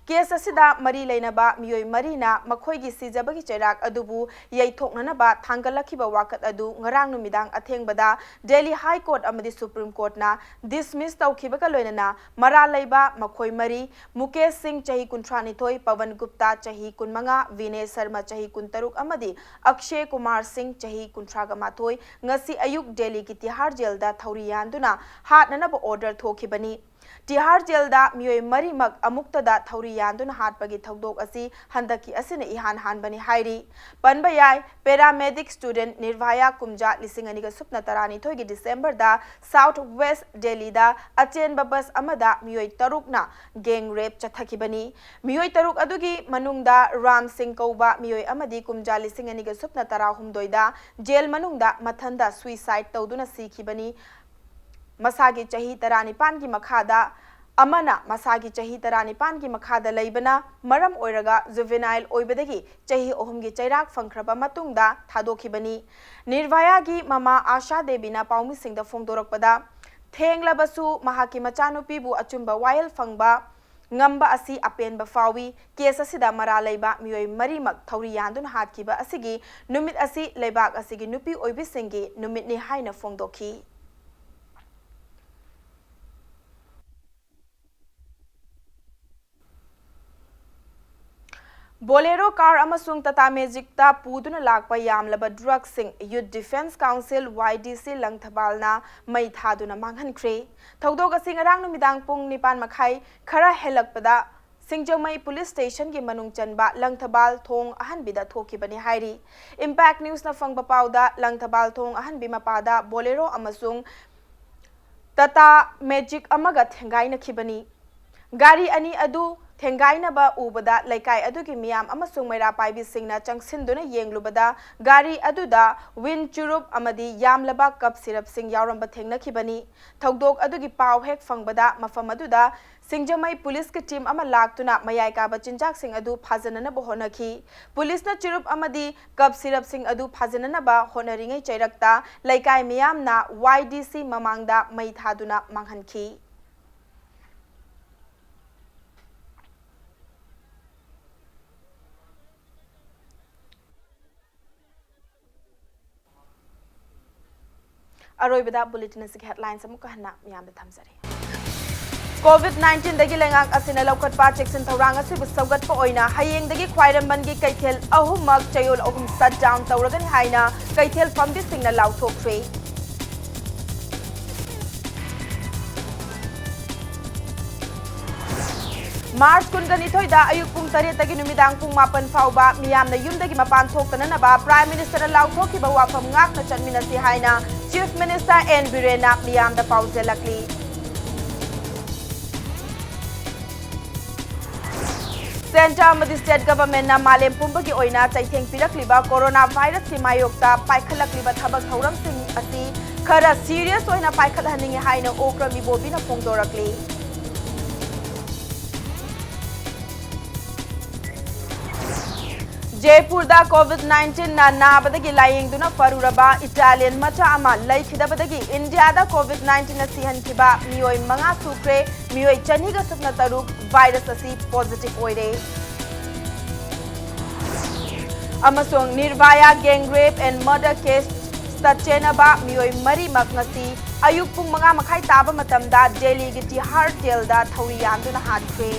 Case ꯑꯁꯤꯗ ꯃꯔꯤ ꯂꯩꯅꯕ ꯃꯤꯑꯣꯏ ꯃꯔꯤꯅ ꯃꯈꯣꯏꯒꯤ ꯁꯤꯖꯕꯒꯤ ꯆꯩꯔꯥꯛ ꯑꯗꯨꯕꯨ ꯌꯩꯊꯣꯛꯅꯅꯕ ꯊꯥꯡꯒꯠꯂꯛꯈꯤꯕ ꯋꯥꯀꯠ ꯑꯗꯨ ꯉꯔꯥꯡ ꯅꯨꯃꯤꯗꯥꯡ ꯑꯊꯦꯡꯕꯗ ꯗꯦꯜꯂꯤ High Court ꯑꯃꯗꯤ Supreme Courtꯅ dismiss ꯇꯧꯈꯤꯕꯒ ꯂꯣꯏꯅꯅ ꯃꯔꯥꯜ ꯂꯩꯕ ꯃꯈꯣꯏ ꯃꯔꯤ, ꯃꯨꯀꯦꯁ ꯁꯤꯡ ꯆꯍꯤ ꯀꯨꯟꯊ꯭ꯔꯥ ꯅꯤꯊꯣꯏ, ꯄꯋꯟ ꯒꯨꯞꯇꯥ ꯆꯍꯤ ꯀꯨꯟꯃꯉꯥ, ꯚꯤꯅꯦ ꯁꯔꯃ ꯆꯍꯤ ꯀꯨꯟꯇꯔꯨꯛ ꯑꯃꯗꯤ ꯑꯛꯁꯦ ꯀꯨꯃꯥꯔ ꯁꯤꯡ ꯆꯍꯤ ꯀꯨꯟꯊ꯭ꯔꯥꯒ ꯃꯥꯊꯣꯏ ꯉꯁꯤ ꯑꯌꯨꯛ ꯗꯦꯜꯂꯤꯒꯤ ꯇꯤꯍꯥꯔ ꯖꯦꯜꯗ ꯊꯧꯔꯤ ꯌꯥꯟꯗꯨꯅ ꯍꯥꯠꯅꯅꯕ order ꯊꯣꯛꯈꯤꯕꯅꯤ꯫ ꯇꯤꯍꯥꯔ ꯖꯦꯜꯗ ꯃꯤꯑꯣꯏ ꯃꯔꯤꯃꯛ ꯑꯃꯨꯛꯇꯗ ꯊꯧꯔꯤ ꯌꯥꯟꯗꯨꯅ ꯍꯥꯠꯄꯒꯤ ꯊꯧꯗꯣꯛ ꯑꯁꯤ ꯍꯟꯗꯛꯀꯤ ꯑꯁꯤꯅ ꯏꯍꯥꯟ ꯍꯥꯟꯕꯅꯤ ꯍꯥꯏꯔꯤ꯫ ꯄꯟꯕ ꯌꯥꯏ, paramedic student ꯅꯤꯔꯚꯥꯌꯥ ꯀꯨꯝꯖꯥ ꯂꯤꯁꯤꯡ ꯑꯅꯤꯒ ꯁꯨꯞꯅ ꯇꯔꯥꯅꯤꯊꯣꯏꯒꯤ Decemberꯗ South West ꯗꯦꯜꯂꯤꯗ ꯑꯆꯦꯟꯕ bus ꯑꯃꯗ ꯃꯤꯑꯣꯏ ꯇꯔꯨꯛꯅ gang rape ꯆꯠꯊꯈꯤꯕꯅꯤ꯫ ꯃꯤꯑꯣꯏ ꯇꯔꯨꯛ ꯑꯗꯨꯒꯤ ꯃꯅꯨꯡꯗ ꯔꯥꯝ ꯁꯤꯡ ꯀꯧꯕ ꯃꯤꯑꯣꯏ ꯑꯃꯗꯤ ꯀꯨꯝꯖꯥ ꯂꯤꯁꯤꯡ ꯑꯅꯤꯒ ꯁꯨꯞꯅ ꯇꯔꯥꯍꯨꯝꯗꯣꯏꯗ ꯖꯦꯜ ꯃꯅꯨꯡꯗ ꯃꯊꯟꯗ suicide ꯇꯧꯗꯨꯅ ꯁꯤꯈꯤꯕꯅꯤ꯫ ꯃꯁꯥꯒꯤ ꯆꯍꯤ ꯇꯔꯥꯅꯤꯄꯥꯟꯒꯤ ꯃꯈꯥꯗ, ꯑꯃꯅ ꯃꯁꯥꯒꯤ ꯆꯍꯤ ꯇꯔꯥꯅꯤꯄꯥꯟꯒꯤ ꯃꯈꯥꯗ ꯂꯩꯕꯅ ꯃꯔꯝ ꯑꯣꯏꯔꯒ juvenile ꯑꯣꯏꯕꯗꯒꯤ ꯆꯍꯤ ꯑꯍꯨꯝꯒꯤ ꯆꯩꯔꯥꯛ ꯐꯪꯈ꯭ꯔꯕ ꯃꯇꯨꯡꯗ ꯊꯥꯗꯣꯛꯈꯤꯕꯅꯤ꯫ ꯅꯤꯔꯚꯌꯥꯒꯤ ꯃꯃꯥ ꯑꯥꯁꯥ ꯗꯦꯕꯤꯅ ꯄꯥꯎꯃꯤꯁꯤꯡꯗ ꯐꯣꯡꯗꯣꯔꯛꯄꯗ, ꯊꯦꯡꯂꯕꯁꯨ ꯃꯍꯥꯛꯀꯤ ꯃꯆꯥꯅꯨꯄꯤꯕꯨ ꯑꯆꯨꯝꯕ ꯋꯥꯌꯦꯜ ꯐꯪꯕ ꯉꯝꯕ ꯑꯁꯤ ꯑꯄꯦꯟꯕ ꯐꯥꯎꯏ꯫ Case ꯑꯁꯤꯗ ꯃꯔꯥꯜ ꯂꯩꯕ ꯃꯤꯑꯣꯏ ꯃꯔꯤꯃꯛ ꯊꯧꯔꯤ ꯌꯥꯟꯗꯨꯅ ꯍꯥꯠꯈꯤꯕ ꯑꯁꯤꯒꯤ ꯅꯨꯃꯤꯠ ꯑꯁꯤ ꯂꯩꯕꯥꯛ ꯑꯁꯤꯒꯤ ꯅꯨꯄꯤ ꯑꯣꯏꯕꯤꯁꯤꯡꯒꯤ ꯅꯨꯃꯤꯠꯅꯤ ꯍꯥꯏꯅ ꯐꯣꯡꯗꯣꯛꯈꯤ꯫ Bolero car ꯑꯃꯁꯨꯡ Tata Magicꯇ ꯄꯨꯗꯨꯅ ꯂꯥꯛꯄ ꯌꯥꯝꯂꯕ drugsꯁꯤꯡ Youth Defence Council, Y D C, ꯂꯪꯊꯕꯥꯜꯅ ꯃꯩ ꯊꯥꯗꯨꯅ ꯃꯥꯡꯍꯟꯈ꯭ꯔꯦ꯫ ꯊꯧꯗꯣꯛ ꯑꯁꯤ ꯉꯔꯥꯡ ꯅꯨꯃꯤꯗꯥꯡ ꯄꯨꯡ ꯅꯤꯄꯥꯟ ꯃꯈꯥꯏ ꯈꯔ ꯍꯦꯜꯂꯛꯄꯗ ꯁꯤꯡꯖꯃꯩ police stationꯒꯤ ꯃꯅꯨꯡ ꯆꯟꯕ ꯂꯪꯊꯕꯥꯜ ꯊꯣꯡ ꯑꯍꯟꯕꯤꯗ ꯊꯣꯛꯈꯤꯕꯅꯤ ꯍꯥꯏꯔꯤ꯫ Impact Newsꯅ ꯐꯪꯕ ꯄꯥꯎꯗ, ꯂꯪꯊꯕꯥꯜ ꯊꯣꯡ ꯑꯍꯟꯕꯤ ꯃꯄꯥꯗ Bolero ꯑꯃꯁꯨꯡ Tata Magic ꯑꯃꯒ ꯊꯦꯡꯒꯥꯏꯅꯈꯤꯕꯅꯤ꯫ ꯒꯥꯔꯤ ꯑꯅꯤ ꯑꯗꯨ ꯊꯦꯡꯒꯥꯏꯅꯕ ꯎꯕꯗ ꯂꯩꯀꯥꯏ ꯑꯗꯨꯒꯤ ꯃꯤꯌꯥꯝ ꯑꯃꯁꯨꯡ ꯃꯩꯔꯥ ꯄꯥꯏꯕꯤꯁꯤꯡꯅ ꯆꯪꯁꯤꯟꯗꯨꯅ ꯌꯦꯡꯂꯨꯕꯗ ꯒꯥꯔꯤ ꯑꯗꯨꯗ ꯋꯤꯟ ꯆꯨꯔꯨꯞ ꯑꯃꯗꯤ ꯌꯥꯝꯂꯕ ꯀꯞ ꯁꯤꯔꯞꯁꯤꯡ ꯌꯥꯎꯔꯝꯕ ꯊꯦꯡꯅꯈꯤꯕꯅꯤ꯫ ꯊꯧꯗꯣꯛ ꯑꯗꯨꯒꯤ ꯄꯥꯎ ꯍꯦꯛ ꯐꯪꯕꯗ ꯃꯐꯝ ꯑꯗꯨꯗ ꯁꯤꯡꯖꯃꯩ ꯄꯨꯂꯤꯁꯀꯤ ꯇꯤꯝ ꯑꯃ ꯂꯥꯛꯇꯨꯅ ꯃꯌꯥꯏ ꯀꯥꯕ ꯆꯤꯟꯖꯥꯛꯁꯤꯡ ꯑꯗꯨ ꯐꯥꯖꯤꯟꯅꯅꯕ ꯍꯣꯠꯅꯈꯤ꯫ ꯄꯨꯂꯤꯁꯅ ꯆꯨꯔꯨꯞ ꯑꯃꯗꯤ ꯀꯞ ꯁꯤꯔꯞꯁꯤꯡ ꯑꯗꯨ ꯐꯥꯖꯤꯟꯅꯅꯕ ꯍꯣꯠꯅꯔꯤꯉꯩ ꯆꯩꯔꯛꯇ ꯂꯩꯀꯥꯏ ꯃꯤꯌꯥꯝꯅ ꯋꯥꯏ ꯗꯤ ꯁꯤ ꯃꯃꯥꯡꯗ ꯃꯩ ꯊꯥꯗꯨꯅ ꯃꯥꯡꯍꯟꯈꯤ꯫ ꯑꯔꯣꯏꯕꯗ ꯕꯨꯂꯦꯇꯤꯟ ꯑꯁꯤꯒꯤ ꯍꯦꯗꯂꯥꯏꯟꯁ ꯑꯃꯨꯛꯀ ꯍꯟꯅ ꯃꯤꯌꯥꯝꯗ ꯊꯝꯖꯔꯤ꯫ ꯀꯣꯚꯤꯗ ꯅꯥꯏꯟꯇꯤꯟꯗꯒꯤ ꯂꯩꯉꯥꯛ ꯑꯁꯤꯅ ꯂꯧꯈꯠꯄ ꯆꯦꯛꯁꯤꯟ ꯊꯧꯔꯥꯡ ꯑꯁꯤꯕꯨ ꯁꯧꯒꯠꯄ ꯑꯣꯏꯅ ꯍꯌꯦꯡꯗꯒꯤ ꯈ꯭ꯋꯥꯏꯔꯝꯕꯟꯒꯤ ꯀꯩꯊꯦꯜ ꯑꯍꯨꯝꯃꯛ ꯆꯌꯣꯜ ꯑꯍꯨꯝ ꯁꯠ ꯗꯥꯎꯟ ꯇꯧꯔꯒꯅꯤ ꯍꯥꯏꯅ ꯀꯩꯊꯦꯜ ꯐꯝꯕꯤꯁꯤꯡꯅ ꯂꯥꯎꯊꯣꯛꯈ꯭ꯔꯦ꯫ ꯃꯥꯔꯆ ꯀꯨꯟꯒ ꯅꯤꯊꯣꯏꯗ ꯑꯌꯨꯛ ꯄꯨꯡ ꯇꯔꯦꯠꯇꯒꯤ ꯅꯨꯃꯤꯗꯥꯡ ꯄꯨꯡ ꯃꯥꯄꯟ ꯐꯥꯎꯕ ꯃꯤꯌꯥꯝꯅ ꯌꯨꯝꯗꯒꯤ ꯃꯄꯥꯟ ꯊꯣꯛꯇꯅꯅꯕ ꯄ꯭ꯔꯥꯏꯝ ꯃꯤꯅꯤꯁꯇꯔꯅ ꯂꯥꯎꯊꯣꯛꯈꯤꯕ ꯋꯥꯐꯝ ꯉꯥꯛꯅ ꯆꯠꯃꯤꯟꯅꯁꯤ ꯍꯥꯏꯅ ꯆꯤꯐ ꯃꯤꯅꯤꯁꯇꯔ ꯑꯦꯟ ꯕꯤꯔꯦꯟꯅ ꯃꯤꯌꯥꯝꯗ ꯄꯥꯎꯖꯦꯜꯂꯛꯂꯤ꯫ ꯁꯦꯟꯇꯔ ꯑꯃꯗꯤ ꯁ꯭ꯇꯦꯠ ꯒꯚꯔꯟꯃꯦꯟꯠꯅ ꯃꯥꯂꯦꯝ ꯄꯨꯝꯕꯒꯤ ꯑꯣꯏꯅ ꯆꯩꯊꯦꯡ ꯄꯤꯔꯛꯂꯤꯕ ꯀꯣꯔꯣꯅꯥ ꯚꯥꯏꯔꯁꯀꯤ ꯃꯥꯌꯣꯛꯇ ꯄꯥꯏꯈꯠꯂꯛꯂꯤꯕ ꯊꯕꯛ ꯊꯧꯔꯝꯁꯤꯡ ꯑꯁꯤ ꯈꯔ ꯁꯤꯔꯤꯌꯁ ꯑꯣꯏꯅ ꯄꯥꯏꯈꯠꯍꯟꯅꯤꯡꯏ ꯍꯥꯏꯅ ꯑꯣꯀ꯭ꯔꯝ ꯏꯕꯣꯕꯤꯅ ꯐꯣꯡꯗꯣꯔꯛꯂꯤ꯫ ꯖꯦꯄꯨꯔꯗ ꯀꯣꯚꯤꯗ ꯅꯥꯏꯟꯇꯤꯟꯅ ꯅꯥꯕꯗꯒꯤ ꯂꯥꯌꯦꯡꯗꯨꯅ ꯐꯔꯨꯔꯕ ꯏꯇꯥꯂꯤꯌꯟ ꯃꯆꯥ ꯑꯃ ꯂꯩꯈꯤꯗꯕꯗꯒꯤ ꯏꯟꯗꯤꯌꯥꯗ ꯀꯣꯚꯤꯗ ꯅꯥꯏꯟꯇꯤꯟꯅ ꯁꯤꯍꯟꯈꯤꯕ ꯃꯤꯑꯣꯏ ꯃꯉꯥ ꯁꯨꯈ꯭ꯔꯦ꯫ ꯃꯤꯑꯣꯏ ꯆꯅꯤꯒ ꯁꯨꯞꯅ ꯇꯔꯨꯛ ꯚꯥꯏꯔꯁ ꯑꯁꯤ ꯄꯣꯖꯤꯇꯤꯚ ꯑꯣꯏꯔꯦ꯫ ꯑꯃꯁꯨꯡ ꯅꯤꯔꯚꯌꯥ gang rape and murder case ꯇ ꯆꯦꯟꯅꯕ ꯃꯤꯑꯣꯏ ꯃꯔꯤꯃꯛ ꯉꯁꯤ ꯑꯌꯨꯛ ꯄꯨꯡ ꯃꯉꯥ ꯃꯈꯥꯏ ꯇꯥꯕ ꯃꯇꯝꯗ ꯗꯦꯜꯂꯤꯒꯤ ꯇꯤꯍꯥꯔ ꯖꯦꯜꯗ ꯊꯧꯔꯤ ꯌꯥꯟꯗꯨꯅ ꯍꯥꯠꯈ꯭ꯔꯦ꯫